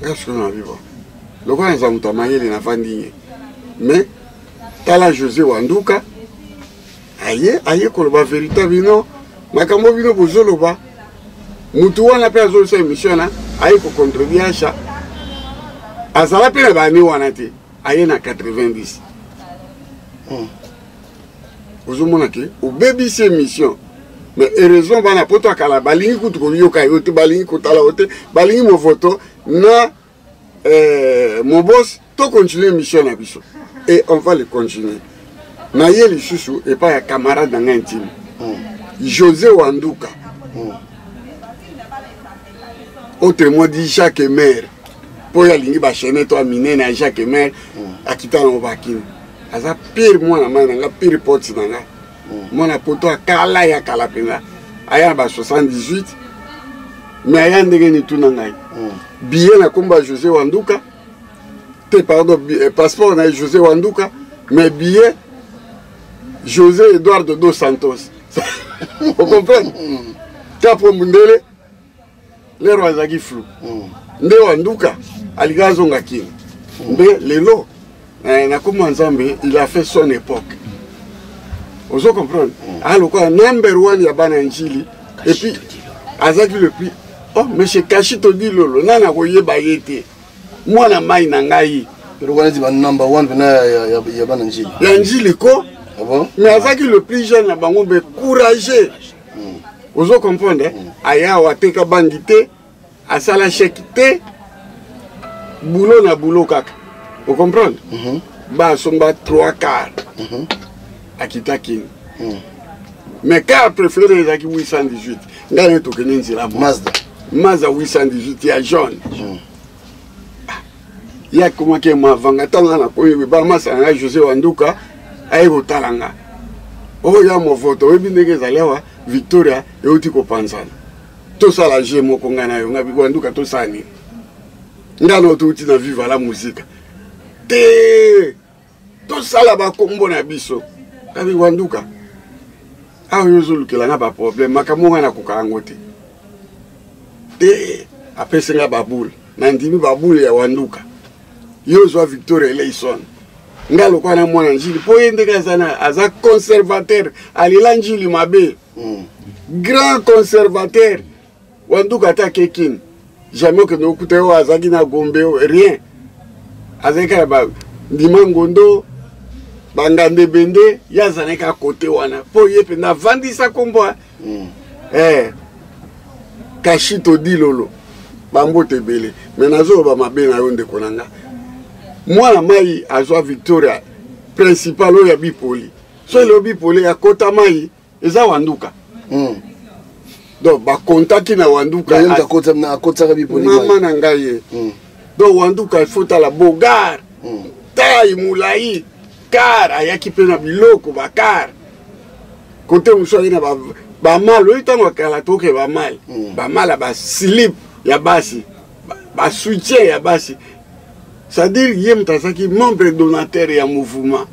Nga sikoyo na bibo, lokola naza moto ya mayele, navandi ye. Mais tala, José Wanduka aye koloba vérité, bino makambo bino bozoloba, mutu wana mpe azolisa émission wana, aye kocontredire Asha, azala mpe na bani wana te, aye na 90. Ozomona ke obebisi émission. Mais heureusement, bana poto akala balingi kutu koyoka yo te, balingi kotala yo te, balingi movoto na mobos. Tocontinue émission na biso et on va le continuer. Na ye lisusu epai ya camarade na ngai intime, José Wanduka, autrement dit Jacques Emer, mpo oyo alingi bachaîne to ya minene ya Jacques Emer, akita nango bakini, aza pire mwana mai na nga, pire pote na nga, mwana poto akala ya kala mpenza, aya na ba 78. Mais aya ndenge nini? Tuna ngai. Billet na nkombo ya José Wanduka te, pardon, passeport na ye José Wanduka, mais billet José Eduardo dos Santos, ocomprendre? Kapo mundele lero azalaki flou nde Wanduka alingi azonga kini nde lelo, na kombo ya Nzambe, il a fait son époque, ozo comprendre? Alokola number one ya bana Njili, et puis azalaki le plus, oh, monsieur Kashito Dilolo, nani akoyeba ye te? Mwana mai na ngai. Eloko neti ba number one mpena ya bana Njili. Ya Njili ko. Ah bon? Mais azalaki le plus jeune na bango, mpe courageux, ozo comprendre? Aya awa, ateka bangi te, asala chèque te, boulot na boulot kaka, ocomprendre? Basomba 3 car, akita kini, mais car préféré ezalaki 818. Ngai ne tokende nzela moko. Mazda. Mazda 818 ya jaune. Ye akomaki mavanga. Ntango nga nakomi, bamasa na ngai, José Wanduka aye kotala nga: oyo ya movoto, oyebi ndenge ezali awa, Victoria euti kopanzana, tosala jeu moko ngai na yo. Nga Wanduka, tosala nini? Nga na touti na Viva la Musica te, tosala bakombo na biso. Kabi Wanduka, awa yo ozolukela nga baproblème, makambo ngai nakoka yango te. Te, apesi nga baboule, nandimi baboule ya Wanduka. Yo ozwa Victoria Eleison, nga lokola na mwana Njili, mpo ye ndenge aza na aza conservateur, alela Njili mabe, grand conservateur Wanduka. Ata akekini, jamais okende okuta ye oyo azalaki na Gombe, rien, azalaki kaka ba ndima ngondo, banganda ebende, ye azalaki kaka kote wana, mpo ye mpenza avandisa kombo Kashito Dilolo. Bambote ebele, me nazoloba mabe na yo, ndeko na nga, mwana mai azwa Victoria principal oyo ya bipoli. So eleo bipoli akota mai eza Wanduka. Donc bakontaki na Wanduka. Ye moto akotisaka bipoli. Mama na ngai ye. Donc Wanduka, il faut tala bogar, taille molai. Car ayaki mpe na biloko bacar kote mosusu ayaki na bamale. Oyo ntango akala toke bamale, bamale ya baslip ya basi, basoutien ya basi, c'est-à-dire ye moto azalaki membre donateur ya mouvement.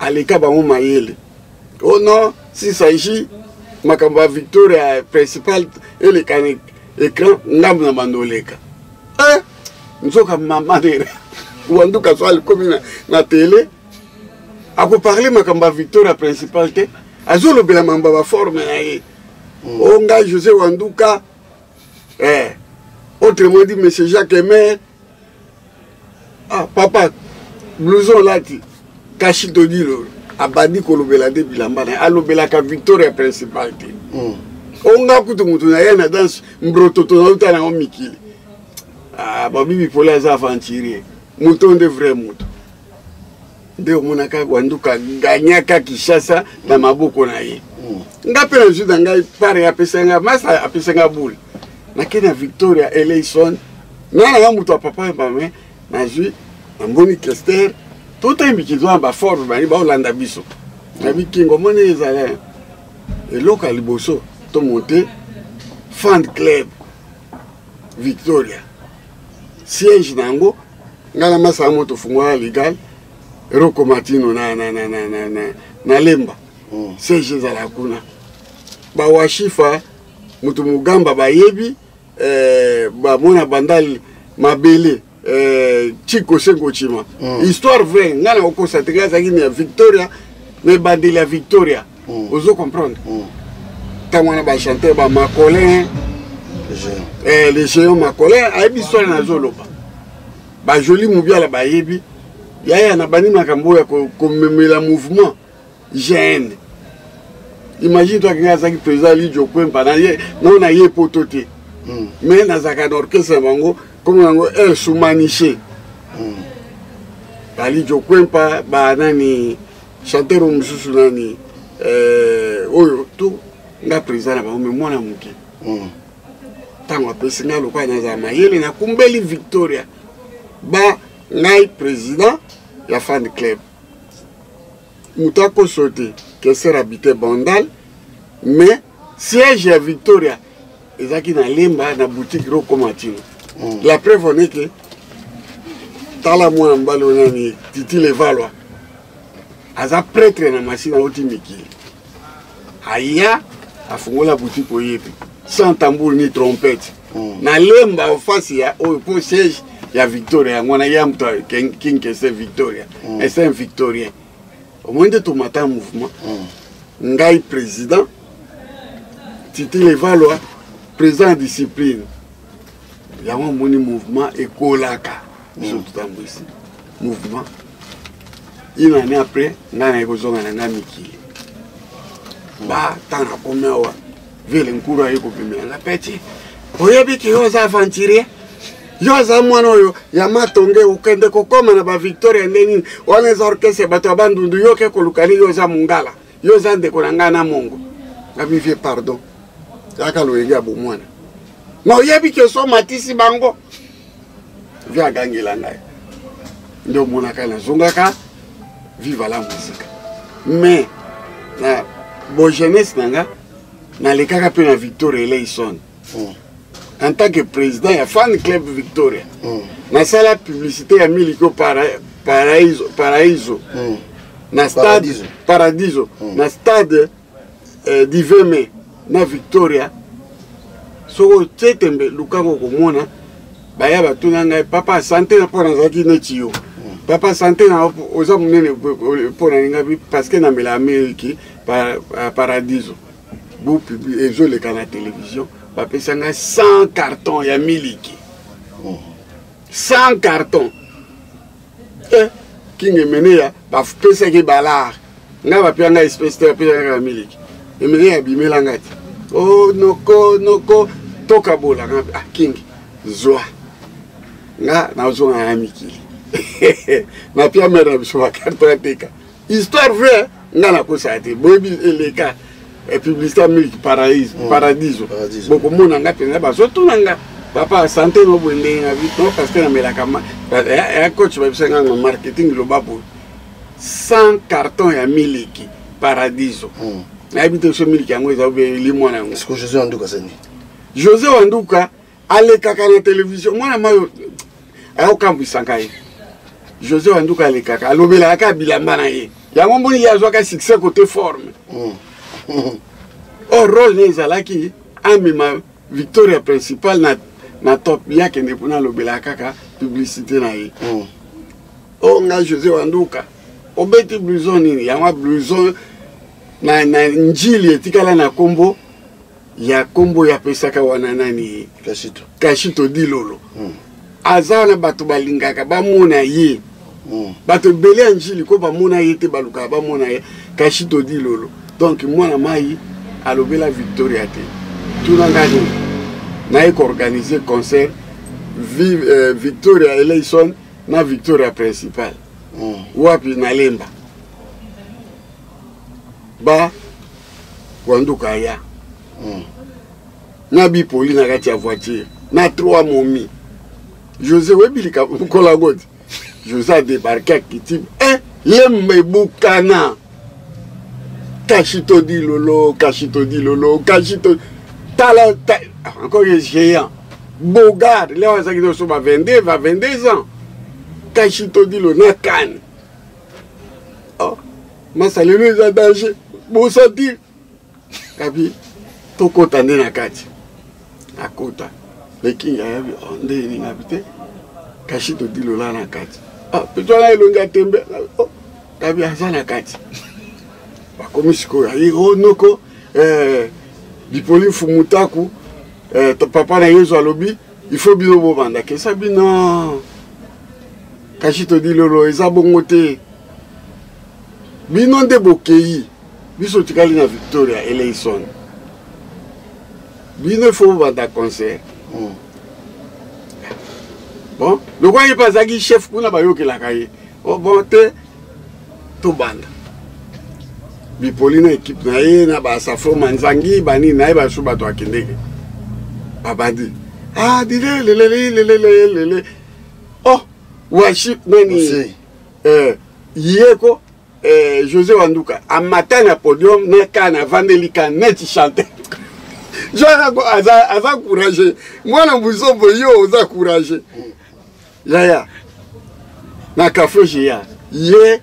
Aleka bango mayele. Oh non, si s'agit makambo ya Victoria principal eleka na écran, ngambo na bando oleka. Eh, nzoka mama nere Wanduka so alikomi na tele, akoparle makambo ya Victoria principal te, azolobela makambo ya baforme na ye. O ngai José Wanduka, eh, autrement dit monsieur Jacques Emer. Ah papa, blouson olati kashi todilo, abandi kolobela nde bilamba na ye, alobelaka Victoria principal te. Onga kutu motu na ye na danse mbrototo nauta nango mikili. Ah, babibi pole aza aventurier, moto nde vrai moto nde omonaka Wanduka ganyaka Kinshasa na maboko na ye. Nga mpe nazwi na ngai pare, apesa nga masa, apesa nga boule, nake na Victoria Eleison nga na nga moto ya papa bame, nazwi namoni Kester, totali mikili wana, baforme bani baolanda biso na bikingo. Omoni ezala eloko ya liboso tomonte fan club Victoria, siège na yango ngai na masala moto fungola legal Roko Matino na Lemba. Siège ezala kuna, bawashifa moto Mugamba bayebi, bamona Bandal mabele, Chiko Sengo Chima. Histoire vraie, ngai na kokosa te. Ngai azalaki na Victoria na ebandeli ya Victoria. Ozo comprendre, ntango wana bachanteur bamacolin, le géant Macolin ayebi histoire nazoloba, bajoli Mobiala bayebi. Yaya na bandi makambo oyo ya komemela mouvement gene. Imagine toi, ngai azalaki président Lidio Kwempa na ye nao na ye poto te, mais nazalaka na orchestre na bango, kombo yango El Sumaniche. Balidio Kwempa, banani, chanteur oyo mosusu nani, oyo tu nga président na bango, me mwana moke. Ntango apesi ngai lokola nazala mayele, nakumbeli Victoria ba ngai président ya fan club. Moto akoso te, Keser habite Bandal, mais siège ya Victoria ezalaki na Lemba na boutique Rokomatino. La preuve en est que tala mwana mobali oyo nani, Titi Levalwa, aza prêtre na masina, auti mikili, aya afungola boutique oyebi, sans tambour ni trompette, na Lemba ofasi ya oyo po siège ya Victoria yango wana ya moto King Kese Victoria. C'est un victorien. Omoi nde tomata mouvement. Ngai président, Titi Levalwa président ya discipline. Yango omoni mouvement ekolaka, biso totambwisi mouvement. Une année après, ngai naye kozonga na ngai mikili. Ba ntango nakomi awa, vele nkuru aye kopimela nga: "Peti, oyebi ke yo oza aventurier, yo oza mwana oyo ya Matonge, okende kokóma na bavictoria nde nini? Wana eza orchestre bato ya Bandundu, yo ke koluka nini? Yo oza mongala, yo oza ndeko na ngai na mongo." Ngabi: "Vieux, pardon, yaka loyenge ya bomwana ma, oyebi ke so matisi bango." Vieux agangela ngai nde omonaka nazongaka Viva la Musica. Mais na bo jeunesse na nga, nalekaka mpe na Victoria Eleison en tant que président ya fan club Victoria. Nasala publicité ya miliko Paraiso, Paraiso na stade Paradiso. Paradiso na stade du 20 mai na Victoria. Soki otie tembe, lukango okomona baya batuna ngai: "Papa, sante na mpo nazalaki neti yo. Papa, sante na oza monene mpo na ninga?" Parce que namela Ameriki Paradiso bu ezoleka na télévision, bapesa ngai 100 carton ya miliki, 100 carton. King Emeneya bapesaki balar, ngai bapia ngai espèce te, bapesa kaka miliki. Emeneya abimela ngai te: "O noko, noko, tokabola." Ngai: "Ah King, zwa, nga nazonga na mikili." Napia mare na biso bacarton ateka. Histoire vraie, nga nakosala te, boyebi eleka publicité ya miliki Paradiso. Paradiso. Bokomona nga mpenza bazotuna nga. Papa, santé no boye ndenge na vi non, parce que namelaka ya coach babisa nga na marketing, loba boye 100 carton ya miliki Paradiso. Nayebi te so miliki yango eza obe limwa na yango. Est-ce que José Wanduka asali? José Wanduka alekaka na télévision, mwana mayo ayokambwisaka ye. José Wanduka alekaka, alobelaka kaka bilamba na ye. Yango mboni ye azwaka succès côté forme. Or rôle ne ezalaki amema Victoria Principal na top, ye akende kuna, alobelaka kaka publicité na ye. O nga José Wanduka obeti blouson nini yango, blouson na Njili etikala na kombo ya kombo ya apesaka wana nani? Kashito. Kashito Dilolo. Aza wana, bato balingaka bamona ye. Bato ebele ya Njili ko bamona ye te, balukaka bamona ye, Kashito Dilolo. Donc mwana mai alobela Victoria te. Tuna nga nini naye koorganiser concert Victoria Eleison na Victoria Principal. Wapi? Nalemba ba Wanduka aya na Bipoli na kati ya voiture na trois momi. José oyebi likambo mokolo yango te. José adébarquer, akiti, eh, lemba ebukana. Kashito di lolo, Kashito di lolo, Kashito tala ta, encore ye géant bogard leo azalaki nyonso ba 22, ba 22 ans. Kashito di lolo na kane. Oh, masa lelo eza danger, bosentir kabi tokota nde na kati. Akota lekingi, ayabi, oh, nde nini abi te, Kashito Dilola na kati. Ah, mpe wana elongi ya tembe. Oh, kabi aza na kati. Bakomi sikoyo, ayi o noko, eh, Bipoli Mfumutaku, eh, papa na Yezu alobi il faut bino bobanda kesa bino. Kashito Dilolo eza bongo te, bino nde bokei, biso tikali na Victoria Eleison. Bino il faut bobanda concert. Bon, lokola ye mpe azalaki chef kuna, bayokelaka ye. Oh, bon te, tobanda. Bipoli na équipe na ye na basafro manzangi banini na ye, basu bato akendeke, babandi ah dile lelelelelelele. Oh, washi nani, eh, ye ko, eh, José Wanduka amata na podium na kana avandeli ka neti chanteur. Genre aza courageux, mwana Buzombo, yo oza courageux yaya. Na café géant, ye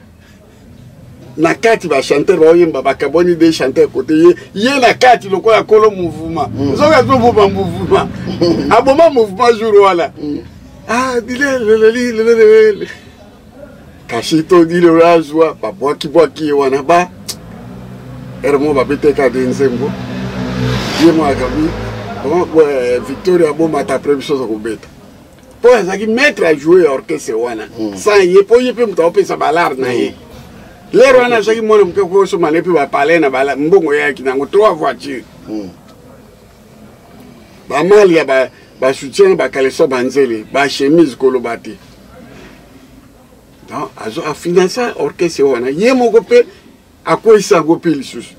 na kati, bachanteur baoyemba, bakabwani de chanteur kote ye, ye na kati lokola kolo mouvement. Soki azoboma mouvement, aboma mouvement jour wana. Ah, dilelelelilelele, Kashito Dilolo azwa babwakibwaki ye wana ba ere moko, babeteka de nzembo ye moko akabi. Bon, Victoria abomata après biso oza kobeta, mpo azalaki maître à jouer ya orchestre wana. Sans ye, mpo ye mpe moto aopesa balare na ye lero wana, azwaki mwana moke kosomba na ye mpe bapalais na mbongo eyaki nango trois voitures, bamali ya basoutien, bacaleçon, banzele, bachemise, koloba te. Donc azo afinansa orchestre wana ye moko mpe akweyisa yango mpe lisusu.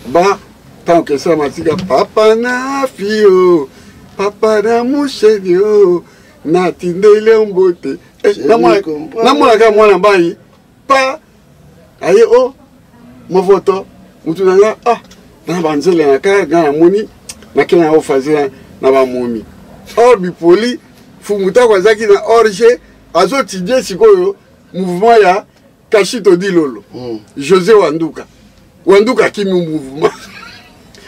Ba ntango kesala matika papa na fio, papa na musheni o natindeli mbote. Eh, namonaka mwana mbai pa aye o movoto mutu na nga, ah, na banzele na kar nga namoni nake na ofaze na bamomi. Or Bipoli Fumutako azalaki na orge, azotidie sikoyo mouvement ya Kashito Dilolo. José Wanduka, Wanduka akimi mouvement,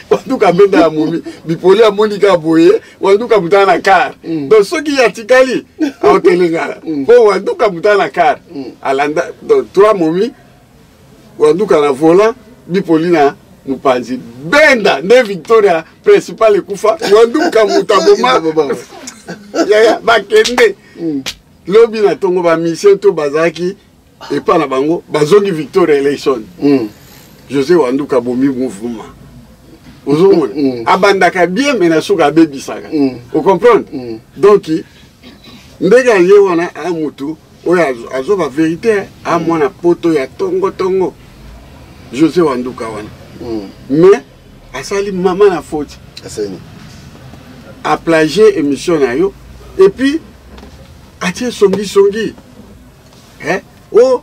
Wanduka abenda ya momi. Bipoli amoni kaka boye Wanduka mutala na car. Donc soki ye atikali aotelengana mpo Wanduka mutala na car alanda. Donc trois momi, Wanduka na volant, Bipoli na mopanzi, benda nde Victoria Principal ekufa. Wanduka moto aboma yaya. Bakende lobi na ntongo, bamission to bazalaki epa na bango, bazongi Victoria Eleison. José Wanduka abomi mouvement. Ozomona, abandaka bien mais na suka abebisaka. Ocomprendre? Donc ndenge aye wana, a mutu oyo azoba vérité, a mwana poto ya tongo tongo, José Wanduka wana. Mais asali mama na foti. Asali. Aplagie émission na yo et puis atie songisongi, eh? O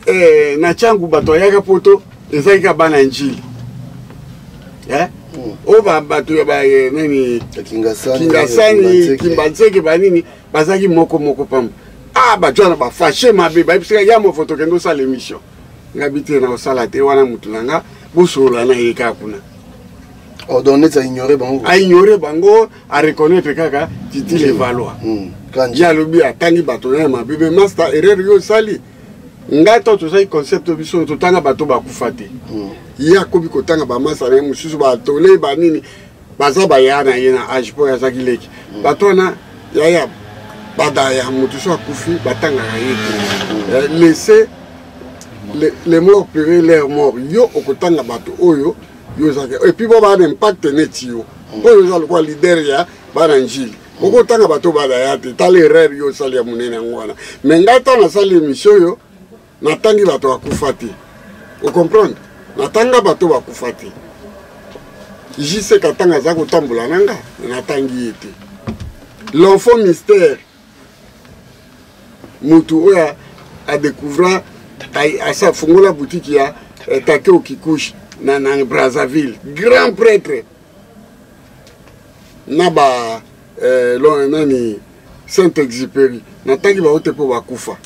eh, na Tshangu bato ayaka poto ezalaki kaka bana Njili, eh? O bato ya ba eh, nani, Kingasani, Kimbanseke, banini, bazalaki moko moko pamba. Ah, bato wana bafâcher mabe, bayebisaka ya mofoto kende osala émission. Ngabi te, na kosala te wana, mutu na nga bosolola na ye kaka kuna. Oh, donc neti aignore bango. Aignore bango, areconnaître kaka Titi Levaloi. Ye alobi atangi bato na ye mabe. Me master, erreur yo osali, ngai to tozali concept biso totanga bato bakufa te. Ye akomi kotanga bamasa na ye mosusu, batole banini, baza baya na ye na age mpo azalaki leki. Bato wana yaya badaya, moto so akufi batangaka ye te. Laissez les morts pleurer leur mort. Yo okotanga bato oyo yo ozalaki, et puis bo baa na impact neti yo oyo oza lokola leader ya bana Njili, okotanga bato badaya te. Tala erreur yo osali ya monene yango wana. Mais ngai ntango nasali émission oyo, natangi bato bakufa te, ocomprendre? Natanga bato bakufa te. JC Katanga aza kotambola na nga, natangi ye te. L'enfant mystère, mutu oyo adécouvra, asa fungola boutique ya Takeo Kikuchi na Brazzaville, grand prêtre na ba nani, Saint Exupéry, natangi bango te mpo bakufa.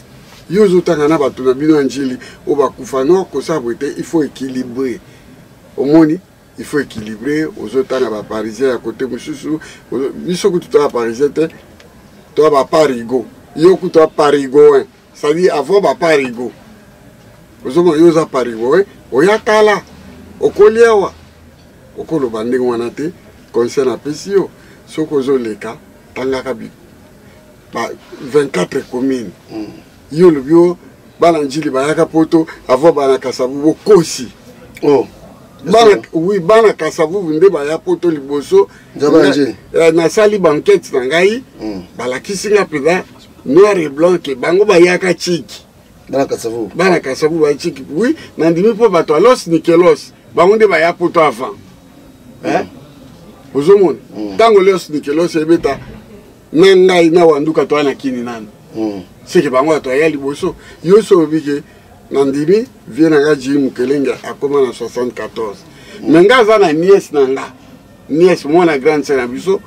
Yo ozotanga na bato na bino ya Njili oyo bakufa. No, kosala boye te, il faut équilibrer. Omoni, il faut équilibrer. Ozotanga baparisien ya kote mosusu, biso kutu toya parisien te, toya baparigo. Yo kutu oya parigoin, c'est-à-dire avant baparigo. Ozomona, yo oza parigoin, oya kala, okoli awa, okoloba ndenge wana te. Conseil napesi yo, soki ozoleka, tangaka ba 24 commune. Yo olobi o bana Njili bayaka poto avant bana Kasavubu, bokosi. Oh. Bana, oui, bana Kasavubu nde baya poto liboso. Nasali baenquête na ngai, balakisi nga mpenza noir et blanc ke bango bayaka chiki. Bana Kasavubu. Bana Kasavubu baya chiki, oui, nandimi, mpo bato ya Los Nikelos, bango nde baya poto avant, eh? Ozomona, ntango Los Nikelos ebeta na ngai na Wanduka, toya na Kini nano, seke bango bato aya liboso. Yo so olobi ke nandimi vie na nga Jimi Mokelenge akóma na 74, me nga aza na nièce na nga, nièce mwana grande sœur na biso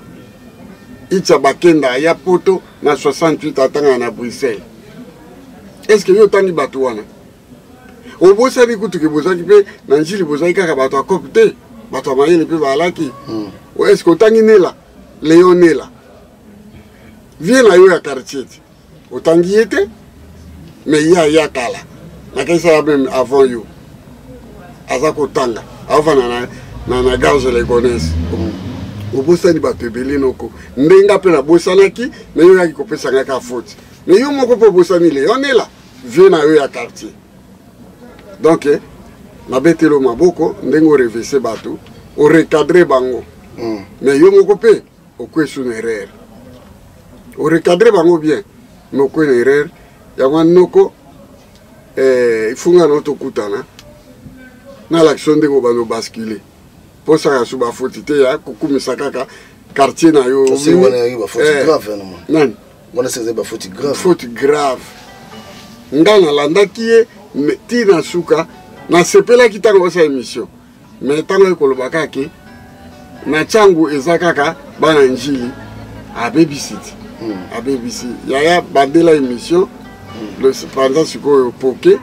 Itza Bakenda, aya poto na 68, atangaka na Bruxelles. Est ce que yo otangi bato wana? Obosani kutu ke bozalaki mpe na Njili, bozalaki kaka bato ya cope te, bato ya mayele mpe bazalaki. Est ce que otangi Nela, Léon Nela, vie na yo ya quartier te? Otangi ye te, mais ye aya kala, nakesala même avant yo, aza kotanga, aovanda na Garges Legonesse. Obosani bato ebele noko ndenge mpe nabosanaki, me yo oyaki kopesa ngai kaka faute. Me yo moko mpe obosani Leonela, vie na yo ya quartier. Donc nabeteli yo maboko ndenge orevese bato, orecadre bango, mais yo moko mpe okwesu na erreur. Orecadre bango bien, mais okwe na erreur yango. Noko, ifunga na tokutana, nalakisa ndenge obanda obascule mposaka so bafoti te ya kokumisa kaka quartier na yo. Nani wana? Seza bafaute grave. Faute grave. Ngai nalandaki ye ti na suka, nasepelaki ntango osala émission, mais ntango ye koloba kaka ke na Ntiangu eza kaka bana Njili, abebisi ti, abebisi. Yaya, bandela émission panza sikoyo poke,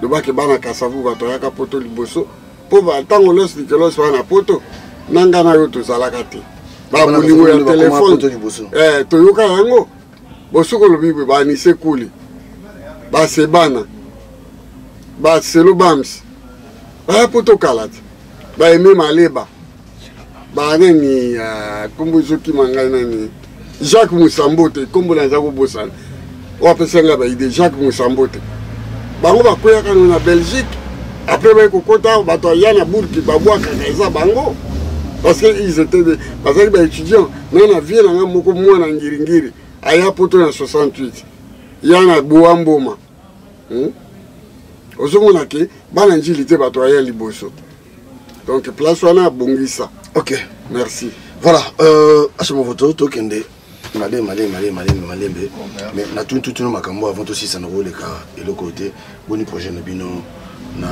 lobaki bana Kasavu bato ayaka poto liboso, mpo ntango Los Likelos wana poto na ngai na yo tozalaka te. Babolingo ya telefone toyoka yango. Bosoki olobi boye, banise kuli basebana, baselo bams baya poto kala te, baeme maleba, banani, nkombo ezokima ngai, nani, Jacques Musambo te, nkombo naza kobosana, oyo apesa ngai baide, Jacques Musambo te. Bango bakweyaka no na Belgique, après baye kokota bato aya na burki, babwakaka eza bango parce que ils étaient bazalaki baétudiant. Na vie na nga moko, mwana Ngiringiri, aya poto na 68, ya na Boa Mboma, Ozomona ke bana Njili te bato aya liboso. Donc place wana abongisa. Ok. Merci. Voilà, Achama Voto, tokende malembe malembe malembe malembe malembe, mais natuni tutuna makambo avant tosisa na koleka eloko te. Boni projet na bino na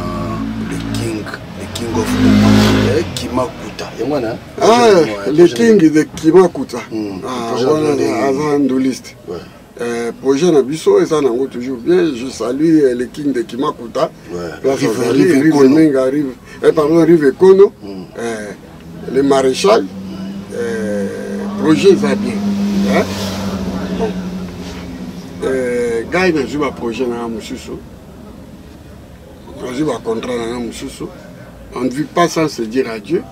le king, le king of Kimakuta, yango wana? Ah, le king de Kimakuta. Ah, wana aza nduliste. Ouais. Projet na biso eza nango toujours bien. Je salue le king de Kimakuta. Ouais. Place azali, Rive Menga, Rive, pardon, Rive Kono. Le maréchal. Projet eza bien. Hein? Bon. Ngai nazwi baprojet na nga mosusu, nazwi bacontrat na nga mosusu. On ne vit pas sans se dire adieu.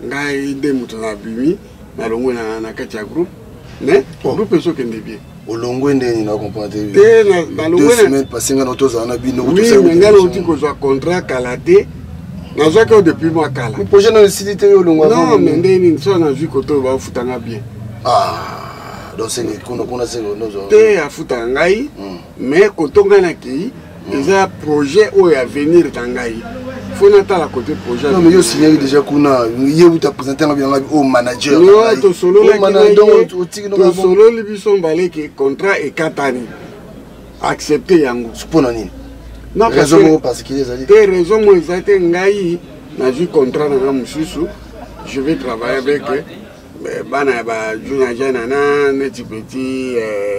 Ngai nde moto nabimi, nalongwe na kati ya groupe, mais groupe ezokende bien. Olongwe ndeni? Na comprendre te. Te, nalongwe deux semaines passé, nga na tozala na bino. Oui, mais ngai nauti kozwa contrat kala te, nazwaki oyo depuis mwa kala. Projet na esili te, yo olongwa? Non, mais nde nini, so nazwi kote oyo bafutanga bien. Ah, donc senge kuna kuna senge nozwa te, afutaka ngai, mais koto ngai nakei eza projet oyo avenir na ngai, fo natala kote projet. Non, mais yo signaki déjà kuna, ye uta présente nga bilanga o manager. Non, tosololaki na ye, tosololi biso mbaleke, contrat ekatani, accepte yango. Mpona nini? Non, raison moko particulier ezali? Te, raison moko eza te. Ngai nazwi contrat na nga mosusu, je vais travailler avec bana ya bajuna jana na neti petit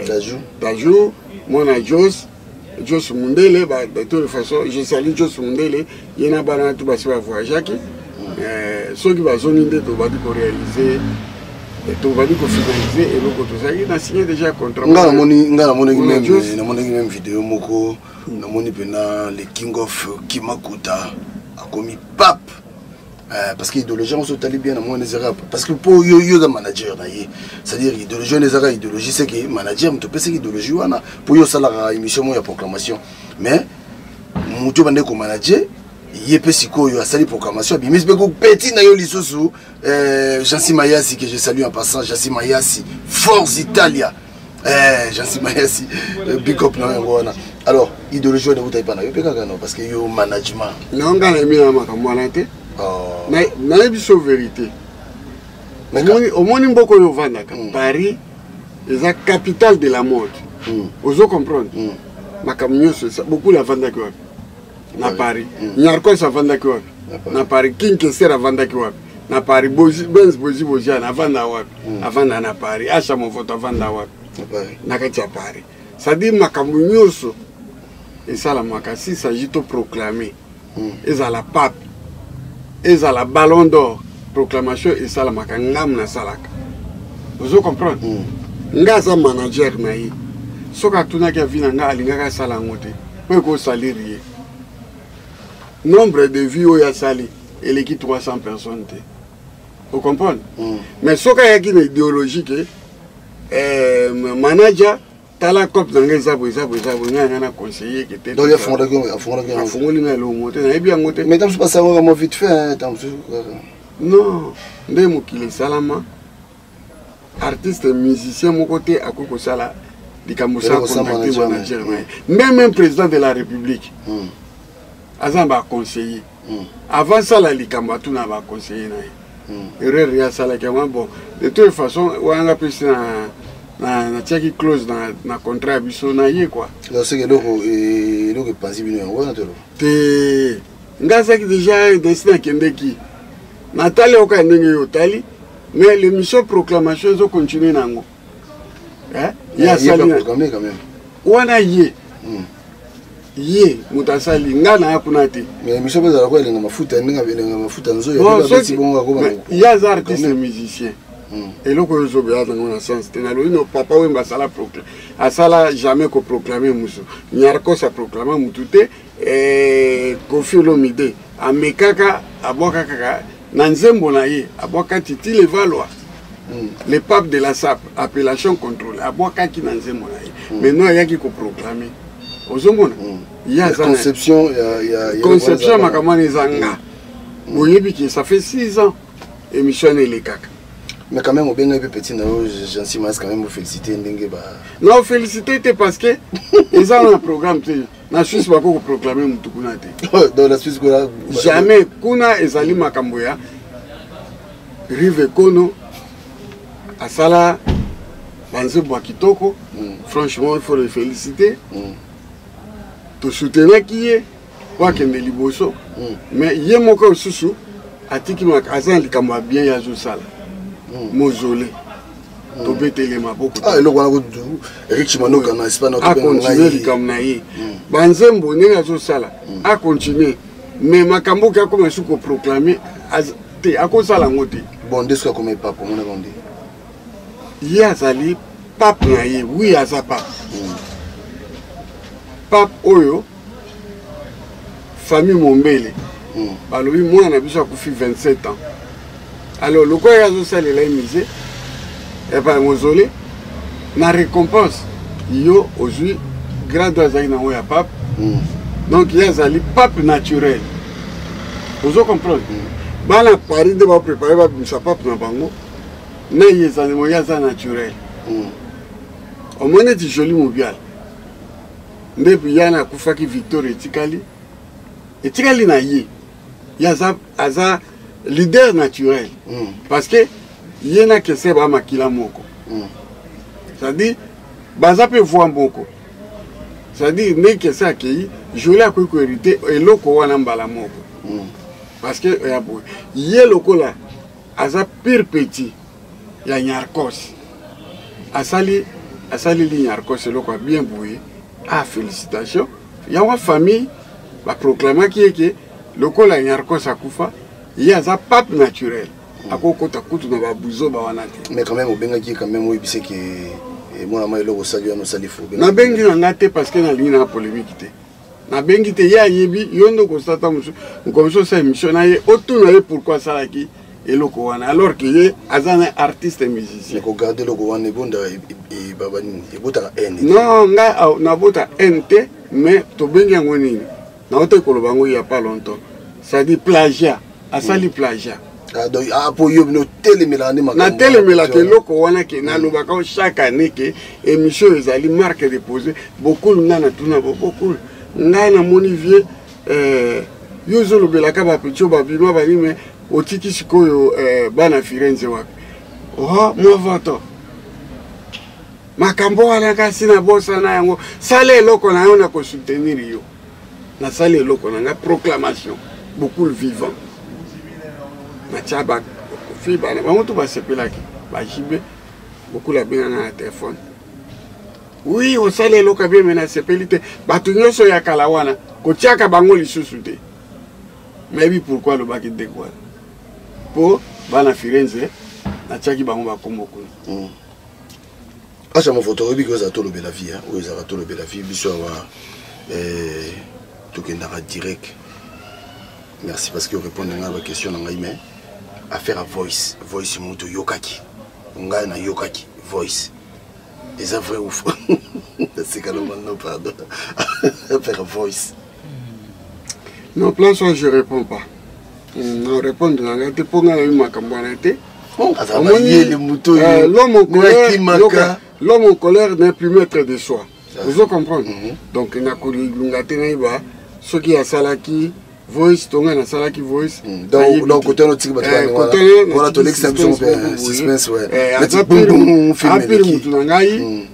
Dajou. Dajou, mwana Jos, Jos Mundele. De toute façon, je salue Jos Mundele, ye na bana tu basi bavoyageaki. Soki bazongi nde tobandi koréaliser, tobandi kofinaliser eloko tozalaki na signé déjà contrat. Nga namoni, nga namonaki Mwana même Jos. Namonaki même vidéo moko, namoni mpena le king of Kimakuta akomi pape. Parce que idéologie yango so otali bien, namoni ezaka parce que mpo yo oza manager na ye, c'est-à-dire idéologie wana ezaka idéologie, c'est que manager moto opesaki idéologie wana mpo yo osalaka émission moko ya proclamation, mais moto oyo bandeki komanager ye mpe sikoyo asali proclamation, abimisi mpe kopeti na yo lisusu. Jansi Mayasi, que je salue en passant, Jansi Mayasi, Force Italia, Jansi Mayasi, big up na yango wana. Alors idéologie wana euta epa na yo mpe kaka? Non, parce que yo management. Non, ngai nayemi na makambo wana te. Oh. Nayebi so vérité. Omoni mboka oyo ovandaka, Paris eza capitale de la mode. Ozo comprendre? Makambo nyonso Bokula avandaki wapi? Na Paris. Nyarkos avandaki wapi? Na Paris. King Kester avandaki wapi? Na Paris. Benz Bozi Boziana avanda wapi? Avanda na Paris. Asha Movoto avanda wapi? Na kati ya Paris. C'est-à-dire makambo nyonso esalamaka, si s'agit to proclamer, ezala pape, ezala ballon d'or, proclamation esalamaka, ngamu nasalaka. Ozo comprendre? Nga aza manager na ye, soki atunaki avi na nga, alingaki asala yango te mpo ekosalir ye. Nombre de vie oyo asali eleki 300 personnes te, ocomprendre? Mais soki ayaki na idéologie ke manager, tala cope na ngai eza boye, eza boye, eza boye, ngai ngai na conseiller ke te. Donc afungolaki, afungolaki yango? Afungoli ngai elongo te, nayebi yango te. Mais ntango mosusu basango kaka mwa vite fait, hein, ntango mosusu kaka. Non, nde mokili esalama, artiste musicien moko te akoki kosala likambo sa Eloko sans contacter manager, manager na ye. Même un président de la République aza na baconseiller. Avant sala likambo, atuna baconseiller na ye. Erreur ye asalaki yango. Bon, de toute façon, wana mpesi na natiaki clause na contrat ya biso na ye, quoi. Donc seke eloko epanzi bino yango wana tolo? Te, nga azalaki déjà nasi nakendeki, natali oka ndenge yo otali, mais l'émission proclamation ezocontinue nango. Eh? Ye asali proclamé quand même. Wana ye ye moto asali, nga naya kuna te. Mais émission mpe ezala ko elenga mafuta, ndenge elenga mafuta nzoyo. Bon, abeti bongo akoma. Mais ye aza artiste musicien. Eloko oyo ozobeya nango na sens te. Nalobi no, Papa Wemba asala asala jamais koproclame mosu, Nyarkos aproclame motu te. Kofi Olomide amekaka, abwaka kaka na nzembo na ye, abwaka Titi Levaloi, le pape de la sape, appellation contrôle, abwakaki na nzembo na ye. Maintenant ayaki koproclame, ozomona ye aza conception ya conception ya makambo wana eza nga. Boyebi ke ça fait 6 ans émission wana elekaka. Mais quand même obengai mpe petit na yo Jansi Mas, quand même ofélicité ndenge ba Na ofélicité te, parce que eza na programme te. Na Suisse bako koproclame motu kuna te. Dans la Suisse kuna? Jamais. Kuna ezali makambo ya Rive Kono. Asala banzembo ya kitoko. Franchement, il faut le féliciter. Tosoutenaki ye po akende liboso, mais ye moko lisusu atiki, aza na likambo ya bien ye azosala, mausolée, tobetele maboko. Ah, eloko wana kutu Eric Chimanoka na Espagne. Acontinue likambo na ye, banzembo ndenge azosala, acontinue, mais makambo oki akoma su koproclame te, akosala yango te. Bon, nde soki akoma epape, omona bonde? Ye azali pape na ye, oui, aza pape. Pape oyo famille Mombele balobi mwana na biso akufi 27 ans. Alors lokola ye azosalela ye musée epa mausolée, na récompense yo ozwi grade oyo azalaki nango ya pape. Donc ye azali pape naturel, ozo comprendre? Bana Paris nde baprépare babimisa pape na bango na ye, ezali mo ye aza naturel. Omoni neti Joli Mobial nde yana akufaki, Victor etikali, etikali na ye. Ye aza leader naturel parce que ye na Kese bamakila moko, c'est-à-dire baza mpe voix moko, c'est-à-dire ndenge Kese akei, Joli akoki kohérite eloko wana mbala moko parce que ya boye ye lokola aza pur petit ya Nyarkos, asali, asaleli Nyarkos eloko ya bien boye. Ah, félicitation. Yango famille baproclamaki ye ke lokola Nyarkos akufa, ye aza pape naturel, akokota kutu na babuzoba wana te. Mais quand même obengaki ye quand même, oyebisi ke mwana ma eloko osali wana, osali fo? Nabengi na nga te parce que nalingi na polémique te. Nabengi te, ye ayebi. Yo nde okosata mosu mokomiso osala émission na ye, otuna ye pourquoi asalaki eloko wana alors que ye aza na artiste musicien. Kogarde eloko wana ebonda nini, ebotaka haine. Non, ngai nabota haine te, mais tobengi yango nini, nauti koloba yango il y a pas longtemps, c'est-à-dire plagiat, asali plagiat. Ah, donc ah, po yo bino otelemelaka nde makambo? Natelemelaka eloko wana ke nalobaka chaque année ke émission ezali marque déposée. Bokulu ngai natuna bo bokulu ngai namoni vie yo ozolobelaka bapetits oyo babima bani, mais otiki sikoyo bana Firenze wapi? Oh, movoto makambo wana kasi nabosana yango. Sala eloko na yo, na kosoutenir yo. Nasali eloko na ngai, proclamation Bokul vivant, natia bakofi bana bango to basepelaki bajibe. Bokul abenganga na telefone: "Oui, osali eloko ya bien, mais nasepeli te, bato nyonso ya kala wana kotiaka bango lisusu te." Nayebi pourquoi alobaki ndenge wana, mpo bana Firenze natiaki bango bakombo kuna. Acha mofoto, oyebi ke ozala tolobela vie, oyo ezalaka tolobela vie biso awa, tokendaka direct. Merci parce que orépondre ngai na baquestion na ngai. Mais affaire ya voice, voice moto oyokaki, ngai nayokaki voice, eza vrai ou faux? Naseka lomano, pardon. Affaire ya voice. Non, place wana je réponds pas. Na répondre na ngai te mpo ngai nayebi makambo wana te. Mayele moto. L'homme en colère, l'homme en colère n'est plus maître de soi, ozo comprendre? Donc nakolunga te nayeba soki asalaki voice to ngai nasalaki voice. Donc kote wana otiki bato wana, tolekisa biso suspense. Apire motu na ngai,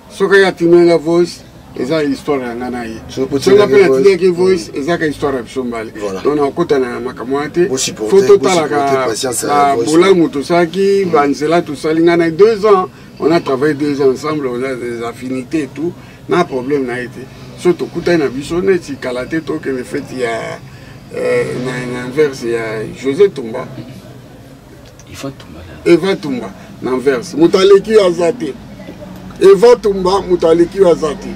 soki aye atindenga voice, eza histoire ya ngai na ye. Soki mpe natindaki voice, ezaka histoire ya biso mbale. Donc nakokotana na makambo wana te. Fo totalaka bolamu tosalaki, banzela tosali ngai na 2 ans. On a travaillé 2 ans ensemble, on a des affinités et tout. Na problème na ye te. So tokutani na biso neti kala te, tokende feti ya na Anvers ya José Tumba, Eva Tumba na Anvers. Moto aleki yo aza te. Eva Tumba, moto aleki yo aza te.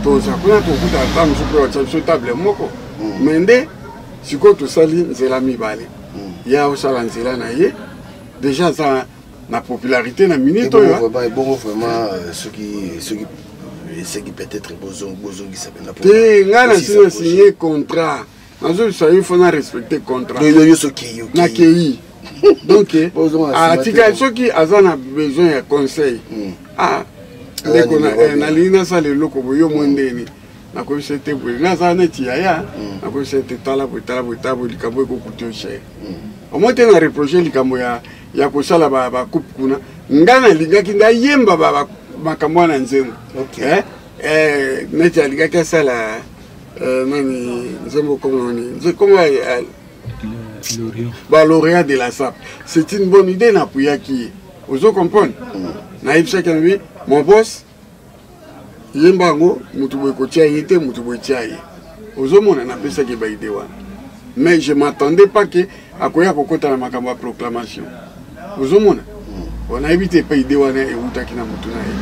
Toza kuna, tokuta ata mosusu mpe batya biso table moko. Mais nde sikoyo tosali nzela mibale, ye osala nzela na ye, déjà aza na popularité na minute oyo. Ebongo vraiment soki eseki, peut-être bozongisa mpena? Te, ngai nasi na signé contrat, nazobisa ye, fo na respecte contrat. Yo soki Nakei. Donc atika, soki aza na besoin ya conseil: "Ah ndeko, nalingi nasala eloko boye, yo mo ndeni?" Nakoyebisa ete boye, naza neti yaya, nakoyebisa ete tala boye, tala boye, tala boye, likambo ekokuti yo cher. Omoi te na reproche likambo ya ya kosala bacoupe kuna. Ngai nalingaki nde ayemba makambo wana nzembo. Eh? Eh, neti alingaki asala eh, nani nzembo komo nini komo ba lauréat de la SAP. C'est une bonne idée, napuyaki ye. Ozo comprendre? Nayebisaki na bi mon boss, yemba yango, motu boye kotia ye te, motu boye tia ye. Ozomona, napesaki ba idée wana, mais je m'attendais pas que akoya kokota na makambo ya proclamation. Ozomona, nayebi te epe idée wana ewutaki na motu na ye.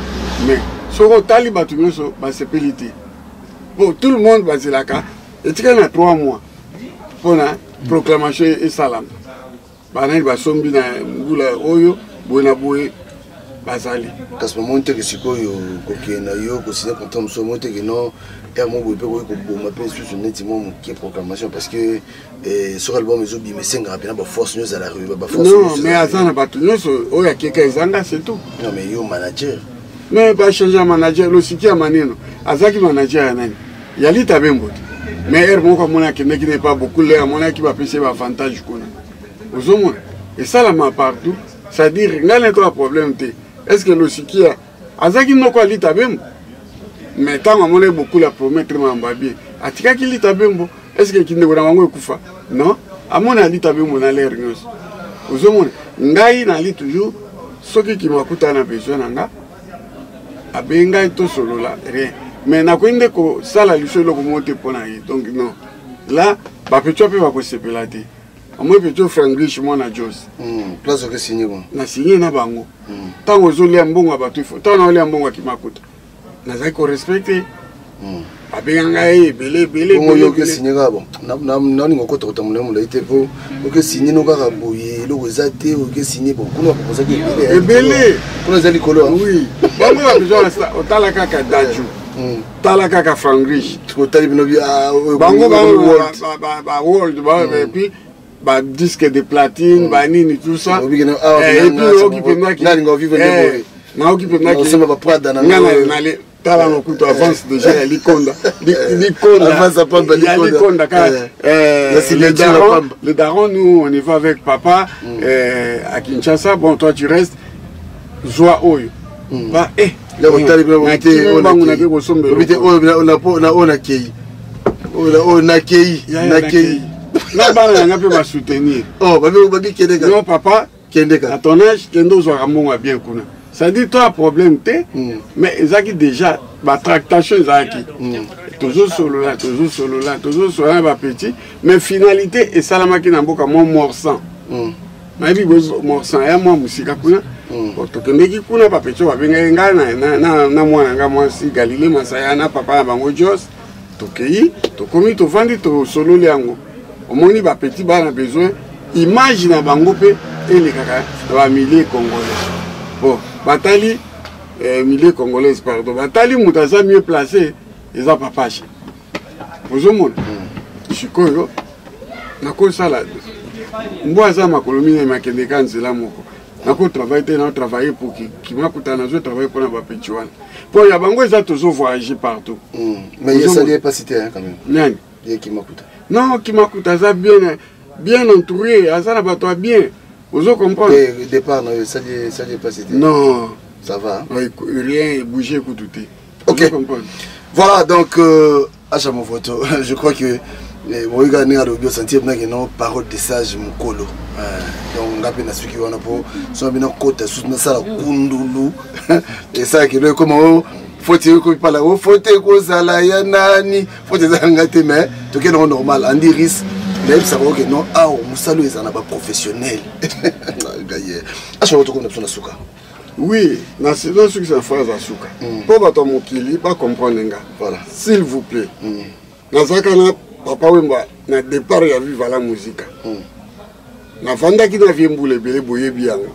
Mais soki otali, bato nyonso basepeli te. Bon, tout le monde bazelaka, etikali na 3 mois mpona proclamation esalama. Banani basombi na mbula oyo boye na boye bazali. Kasi bamoni teke sikoyo kokende na yo kosinya contrat mosusu, omoni teke no ere moko boye mpe koki koboma mpe lisusu neti mwa moke proclamation, parce que soki album ezobima, esengaka mpena baforce nyonso ezala. Non, mais aza na bato nyonso oyo akeka, ezanga, c'est tout. Non, mais yo manager. Mais bachange ya manager, losiki ya maneno azalaki manager ya nani? Ya Lita Bembo te. Mais ere moko amoni akendeki ne pas beaucoup le amonaki bapesi ye baavantage kuna. Ozomona, esalama partout, c'est-à-dire ngai na toa problème te. Est ce que Losikia azalaki noko ya Lita Bembo? Mais ntango amonaki bokula promettre makambo ya bien, atikaki Lita Bembo. Est ce que kindeko na bango ekufa? Non, amoni Alita Bembo na lere nyonso. Ozomona, ngai nali toujours, soki Kimakuta na besoin na nga, abengi ngai, tosolola, rien. Mais nakoki nde kosala liso eloko moko te mpo na ye. Donc non, là bapetwa mpe bakosepela te. Amoi petio Franglish, mwana Jos. Place oke signe bon. Na signe na bango. Ntango ozolia mbongo ya bato, ifo ntango naolia mbongo ya Kimakuta, nazali korespecte. Babenga ngai ebele ebele. Bongo yo oke signe kaka bon, naolinga okota molai molai te, mpo oke signe no kaka boye, eloko eza te. Oke signe bon, kuna baproposaki ebele. Ebele. Kuna eza likolo. Oui, bango babesoin. Otala kaka Daju, tala kaka Franglish. Otali bino. Bango ba world, et puis ba disque de platine, banini, tout ça. Et puis oki mpendaki, naoki mpendaki nga tala mokutu avance déjà ya likonda, likonda ya likonda kaka. Le daron, nous on y va avec papa à Kinshasa. Bon, toi tu restes, zwa oyo ba eh bango nake kosombela. Oyo nakei, oyo nakei, nakei. Na bana na nga mpe basoutenir. Babi kende. Non, papa. Kende kaka. À ton âge, kende ozwaka mbongo ya bien kuna. C'est-à-dire toi problème te. Mais ezalaki déjà batractation, ezalaki tozosolola, tozosolola, tozosolola na bapetit. Mais finalité esalamaki na mboka mwa Morsan. Nayebi Morsan ya mwa mosika kuna. Tokendeki kuna, bapetit babengaki ngai na mwana nga mwasi Galile Masaya na papa na bango Jos. Tokei, tokomi, tovandi, tosololi yango. Omoni, bapetit bana besoin image na bango mpe elekaka na bamilie congolais. Bon, batali milieu congolaise, pardon, batali moto aza mieux placé eza Papache. Ozomona, sikoyo nakosala mbwa aza makolo minei, makende ka nzela moko. Nakotravaille te, naotravaille pour Kimakuta, nazotravaille mpona bapeti wana, mpo ya bango eza tozo voyager partout. Mais ye esali ye pasi te quand même? Nani? Ye Kimakuta. Non, Kimakuta aza bien, bien entouré, aza na bato ya bien. Ozo comprendre? Départ na yo esali ye pasi te? Non. Ça va? Rien bouger kutu te. Ok, voilà. Donc Acha Movoto, je crois que oyoka ndenge alobi, osentir mpena keno parole de sage mokolo. Donc nga mpe nasuki wana, mpo so bino kota susu nasala kundulu, esalaki elo ekoma o foti ekopala o foti ekozala ya nani, foti ezala nga te. Mais tokende yango normal. Andi ris nayebisaka oke non, awa mosala oyo ezala na baprofessionnel. Acha, tokoma na biso na suka. Oui, nasukisa na phrase ya suka mpo bato ya mokili bacomprendre nga. Voilà. S'il vous plaît, nazalaka na Papa Wemba na départ ya Viva la Musica. Navandaki na vie mbula ebele, boyebi yango.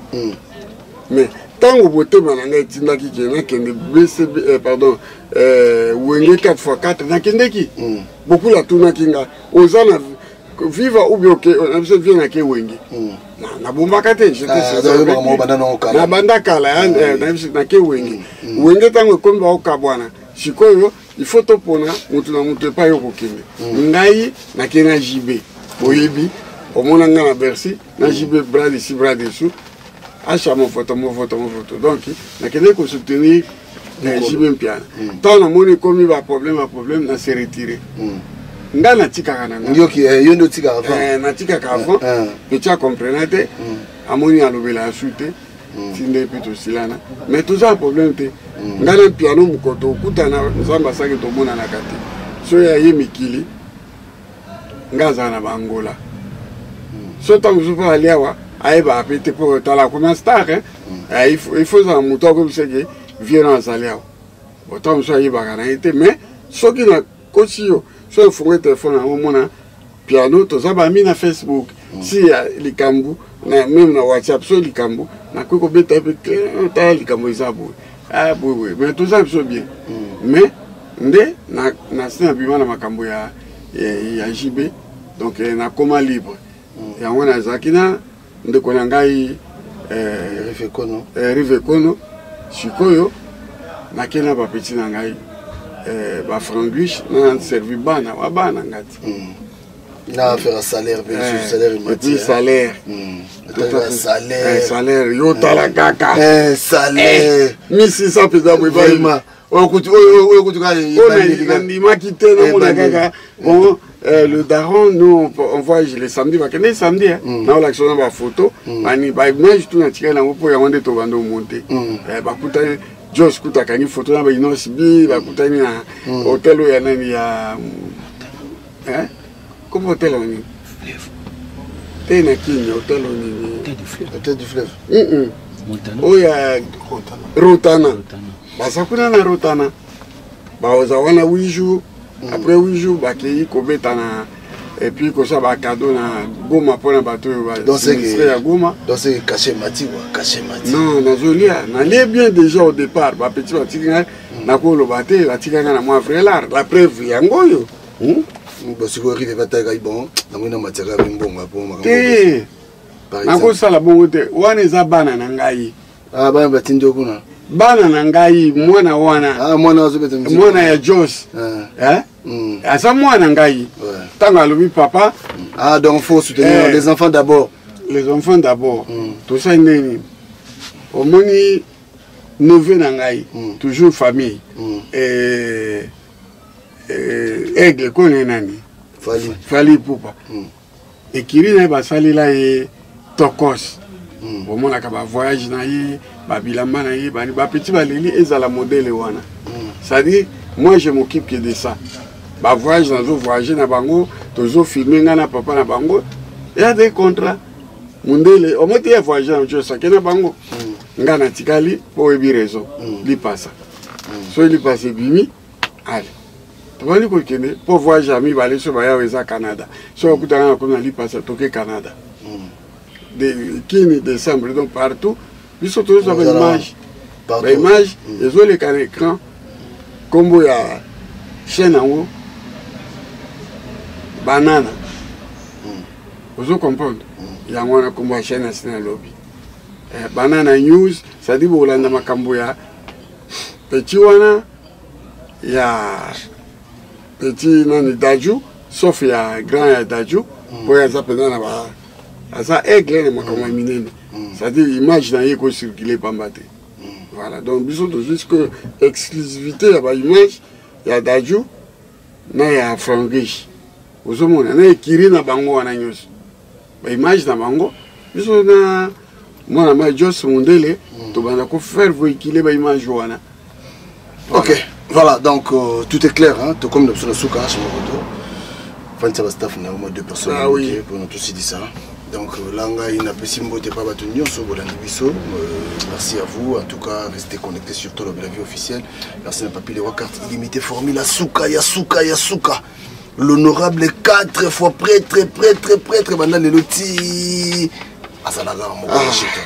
Mais ntango motema na ngai etindaki ke nakende BCB, pardon, Wenge 4 x 4, nakendeki. Bokula atunaki nga: oza na Viva ou bien oke na biso vie? Nake Wenge, nabombaka te, nabanda kala. Nake Wenge. Wenge ntango ekomi baokabwana, sikoyo il faut topona motu na motu epai yo kokende. Ngai nake na JB, boyebi, omona ngai na Bercy na JB, bras dessus bras dessous. Acha movoto, movoto, movoto. Donc nakendeki kosoutenir JB Mpiana. Ntango namoni ekomi baproblème, baproblème, na se retire. Ngai natikaka na ngai. Yoki, yo nde otikaka avant. Natikaka avant. Petit acomprena te, amoni alobela asu te, ti nde mpe tosilana, mais toza na problème te. Ngai na piano, mokoto okutana, Nzambe asaki tomonanaka te. Soki aye mikili, ngai azala na Bangola. So ntango mosusu mpo ali awa, ayebaka mpe te, mpo tala akoma star, hein. Il faut ezala moto akoyebisa ke vie no azali awa. Bon, ntango mosusu ayebaka na ye te, mais soki nakosi yo, soki ofungoki telefone yango, omona piano, toza bami na Facebook. Si ya likambo na même na WhatsApp, so likambo nakoki kobeta ye mpe, tala likambo eza boye, ah, boye boye, mais toza biso bien. Mais nde nasi nabima na makambo ya JB, donc nakoma libre. Yango nazalaki na ndeko na ngai Rive Kono. Rive Kono. Sikoyo nakei na bapeti na ngai, bafranguiche na servi bana wa bana ngati. Na affaire ya salaire mpe lisusu, salaire. Et puis salaire. Salaire. Salaire yo tala kaka. Salaire. 1600 mpenza boye. Vraiment, oyo kutu, oyo kutu kaka. Oyo nandimaki te, namona kaka bon, le daron, nous on voyage le samedi, bakende samedi, naolakisa na bafoto bani, baimage tu natikali nango, mpo yango nde tobanda omonte. Bakutani Jos kuta akangi foto na bainos bi bakutani na hotel oyo ya nani ya kombo hotel oyo nini te na Kini, hotel oyo nini? Hotel du Fleuve. Oyo ya Rotana. Baza kuna na Rotana, baza wana 8 jours. Après 8 jours, bakei kobeta na et puis kosala bacadeau na Goma mpona bato oyo basinistré ya Goma. Donc c'est cachet mati quoi, cachet mati. Non, nazolia, nalie bien déjà au départ. Bapeti batiki ngai, nakoloba te, batiki ngai na mwa vrai lar. La preuve yango oyo. Bon, sikoyo Rive batalaka, bon, nango na matiaka mbongo po makambo te. Nakosala bongo te, wana eza bana na ngai. Ah, bana batindi yo kuna? Bana na ngai, mwana wana. Ah, mwana azobeta. Mwana ya Jos, aza mwana ngai. Ntango alobi papa. Ah, donc faut soutenir les enfants d'abord. Les enfants d'abord. Tosali ndeni, omoni neveu na ngai, toujours famille, aigle kone nani? Fali. Fali Pupa. Ekiri na ye, basalela ye tokos. Omonaka bavoyage na ye, babilamba na ye, bani bapeti baleli ezala modèle wana. C'est-à-dire moi je m'occupe que de ça. Bavoyage nazo voyage na bango, tozofilme ngai na papa na bango, ya des contrats mundele omoti ye voyage na josake na bango. Ngai natikali mpo oyebi raison, lipasa. Soki lipasa ebimi, ale tobandi kokende mpo voyage ya mibale. So bayawa eza Canada, so bakutana na komi na lipasa, toke Canada de kini décembre. Donc partout biso tozozwa baimage, baimage ezoleka na écran. Nkombo ya chaîne yango Banana, ozo comprendre? Yango wana nkombo ya chaîne asi nalobi, Banana News. C'est-à-dire bokolanda makambo ya petit wana, ya petit nani, Daju, sauf ya grand ya Daju, mpo oyo aza mpenza na ba aza aigle na makambo ya minene. C'est-à-dire image na ye ekocircule pamba te. Voilà, donc biso tozwi sikoyo exclusivité ya baimage ya Daju na ya Frangish. Ozomona na ekiri na bango wana nyonso, baimage na bango, biso na mwana ma Jos Mundele tobanda kofaire véhiculer baimage wana. Ok, voilà, donc tout est clair, hein. Tout comme dans le souka chez Mokoto fantisa bastaff na yo, deux personnes. Ah, oui. Mpona tosilisa, donc là ngai napesi mbote pa bato nyonso bolandi biso. Merci à vous en tout cas, restez connectés sur Tolobela Vie officielle. Merci na Papi Lewa, carte illimité, formule ya suka, ya suka, ya suka, l'honorable quatre fois prêtre, prêtre, prêtre, banda lelo ti azalaka moko Washington.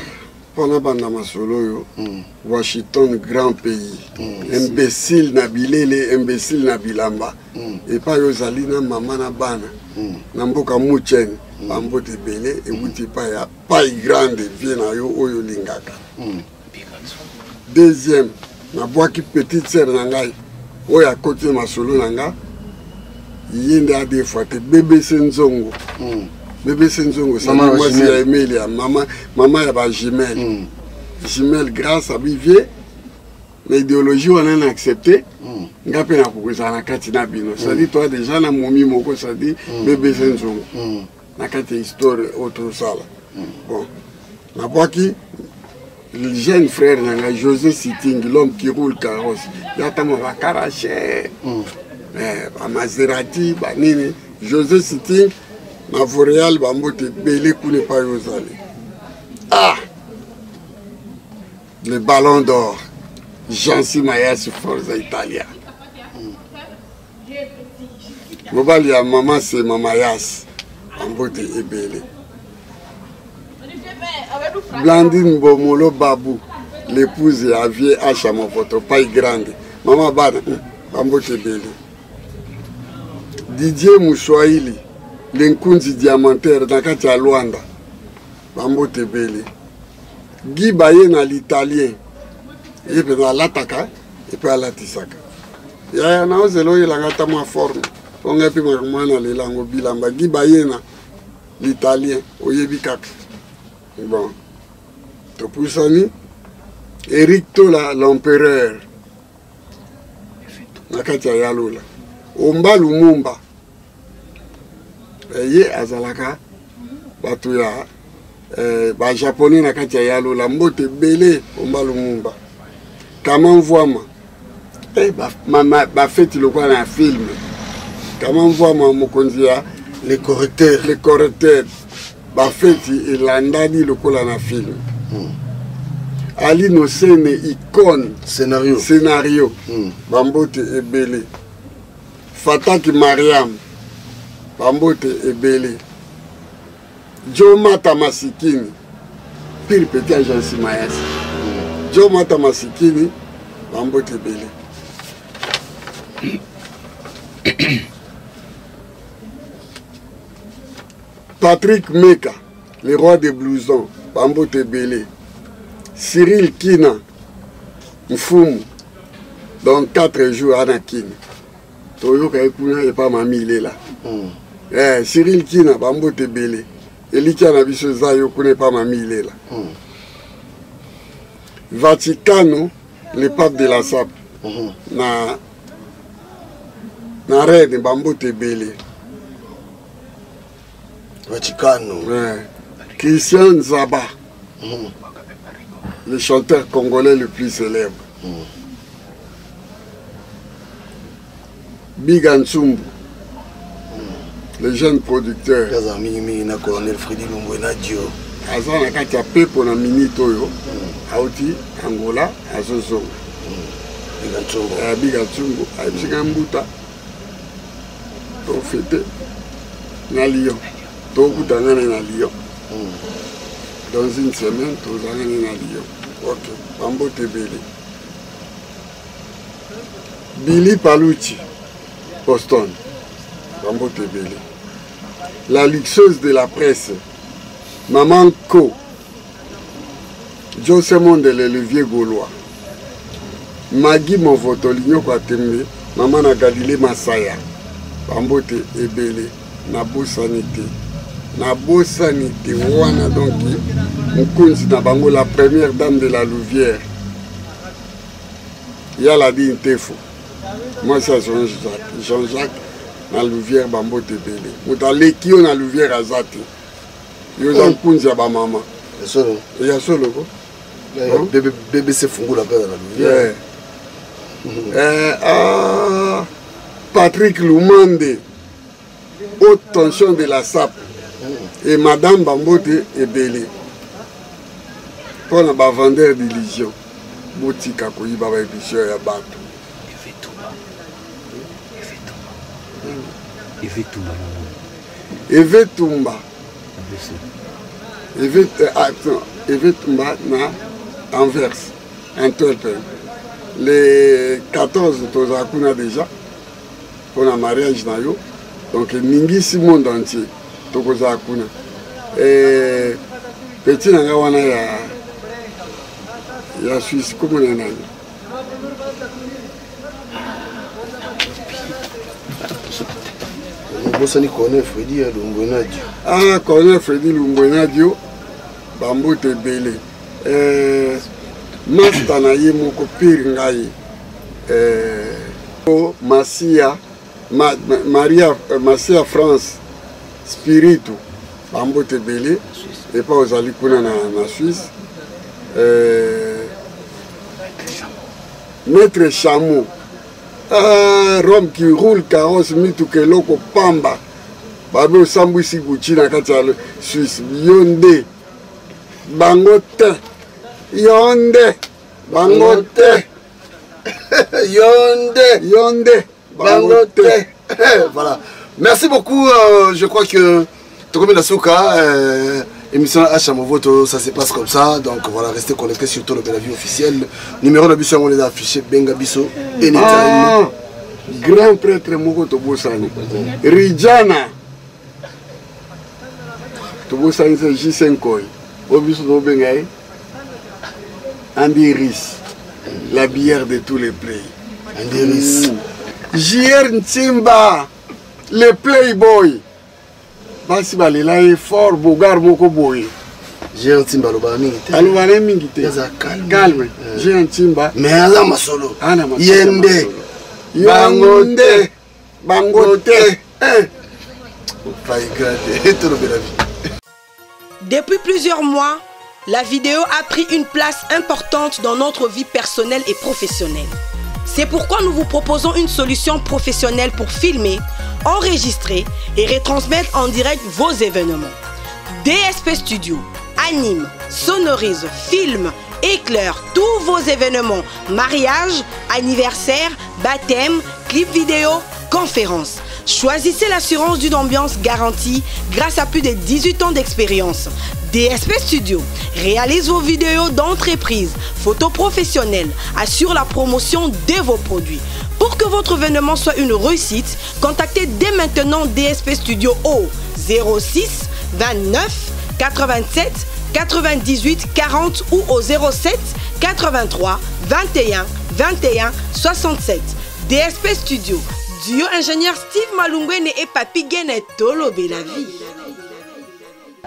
Mpona banda masolo oyo, Washington grand pays, imbécile na bilele, imbécile na bilamba. Epai ozali na mama na bana na mboka Muchene, bambote ebele ewuti epai ya pai grande vie na yo oyo olingaka. Deuxième, nabwaki petite sœur na ngai oyo akoti na masolo na nga, ye nde ade fois te BBC Nzongo. Bbc Nzongo, mwasi ya Emelia, mama, mama ya ba jumelle. Jumelle grâce à Bivier, na idéologie wana na accepté. Nga mpe nakokozala na kati na bino. C'est-à-dire toi déjà na momi moko, c'est-à-dire BBC Nzongo. Na kati ya histoire oyo tosala. Bon, nabwaki le jeune frère na ngai José Siting, l'homme qui roule carrosse. Ya ntango bakarache, bamaserati, banini. José Siting na Voreal, bambote ebele kuna epai ozali. Ah, le ballon d'or Jansi Mayasi, Forza Italia, mobali ya mama Sema Mayasi, bambote ebele. Blandine Bomolo Babu, l'épouse ya vieux Asha Movoto Pai Grande, mama bana, bambote ebele. Didier Muswahili, lenkunzi diamantaire na kati ya Luanda, bambote ebele. Guy Baye na l'italien, ye mpenza alataka epe alatisaka. Yaya naozela oyelanga ata mwa forme mpo ngai mpe mwana lela yango bilamba. Guy Baye na l'italien, oyebi kaka. Bon, topusani. Eric Tola l'empereur na kati ya Yalola, Omba Lumumba, ye azalaka bato ya bajaponais na kati ya Yalola, mbote ebele Omba Lumumba. Kama Mvwama, bafeti lokola na film. Kama Mvwama, mokonzi ya les correcteurs. Les correcteurs, bafeti elandani lokola na film. Ali Nosene, icône. Scénario. Scénario. Bambote ebele. Fataki Mariam, bambote ebele. Jomata Masikini, pire petit agence Mayasi. Jomata Masikini, bambote ebele. Patrick Meka, le roi des blousons, bambote ebele. Cyril Kina Mfumu, dans 4 jours ana Kina, toyoka ye kuna epa mami ilela. Cyril Kina, bambote ebele. Elikya na biso eza yo kuna epa mami ilela. Vaticano, le pape de la sape, na reine, bambote ebele. Vaticano. Ouais. Christian Nzaba, le chanteur congolais le plus célèbre. Biga Ntsumbu, le jeune producteur. Aza mingimingi na colonel Fredi Lumbwe na Dio. Aza na kati ya pepo na minute oyo, auti Angola, azozonga. Biga Ntsumbu. Biga Ntsumbu ayebisika mbuta tofete na Lyon, tokutana na Lyon dans une semaine, tozalani na Lyon. Ok, bambote ebele. Billy Palucci, Boston, bambote ebele. La luxueuse de la presse, Maman Ko, José Mondele, le vieux Gaulois, Magui Movoto, Linyoko Atembe, Mama na Galilée Masaya, bambote ebele. Nabosani te, nabosani te wana. Donc mokonzi na bango, la première dame de la Louvière, Yala Di Ntefo, mwasi ya Jean-Jacques na Louvière, bambote ebele. Moto aleki yo na Louvière aza te, yo oza nkunzi ya bamama ya solo ko. BBC Fungula mpe aza na Louvière. Patrick Lumande, haute tension de la sape, et madame, bambote ebele. Mpona bavendeur d'illusion, botika koyiba baémission ya bato. Eve Tumba, Eve Tumba na Anvers, Antwerpen, le 14 tozala kuna déjà mpona mariage na yo. Donc eningisi monde entier, tokozala kuna. Petit na ngai wana ya Suisse, komona nani? Obosani Corneille Fredi ya Lumbwenadio. Ah, Corneille Fredi Lumbwenadio, bambote ebele. Eh, masta na ye moko pire ngai. Eh, Masia, Ma, Ma, Maria, eh, Masia France Spiritu, bambote ebele. Epa ozali kuna na, na Suisse. Eh, Maître Chameau. Ah, Rome qui roule carrosse mituka eloko pamba babe osambwisi Gucci na kati ya Suisse yo nde bango te yo nde bango te yo nde yo nde bango te. Voilà, merci beaucoup. Je crois que tokomi na suka émission H Movoto, ça se passe comme ça. Donc voilà, restez connectés sur Tolobela Vie officielle. Numéro de biso on les a affiché, benga biso anytime. Ah, grand prêtre moko tobosani Rijana tobosani se J5 Koi oyo biso tobenga ye Andiris, la bière de tous les play. Andiris. JR Ntimba, le playboy. Basi balela ye fort bogar moko boye. JR Ntimba alobaka mingi te. Alobaka ye mingi te. Aza calme. Calme. JR Ntimba. Mais aza masolo. Ana masolo. Ye nde. Bango nde. Bango te. Faigade, tolobela vie. Depuis plusieurs mois, la vidéo a pris une place importante dans notre vie personnelle et professionnelle. C'est pourquoi nous vous proposons une solution professionnelle pour filmer, enregistrer et retransmettre en direct vos événements. DSP Studio anime, sonorise, filme, éclaire tous vos événements, mariages, anniversaires, baptêmes, clips vidéo, conférences. Choisissez l'assurance d'une ambiance garantie grâce à plus de 18 ans d'expérience. DSP Studio réalise vos vidéos d'entreprise, photos professionnelles, assure la promotion de vos produits. Pour que votre événement soit une réussite, contactez dès maintenant DSP Studio au 06 29 87 98 40 ou au 07 83 21 21 67. DSP Studio, duo ingénieur Steve Malungwene et Papi Gene Tolobela vie.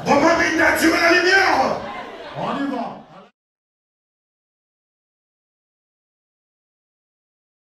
On va mettre la lumière.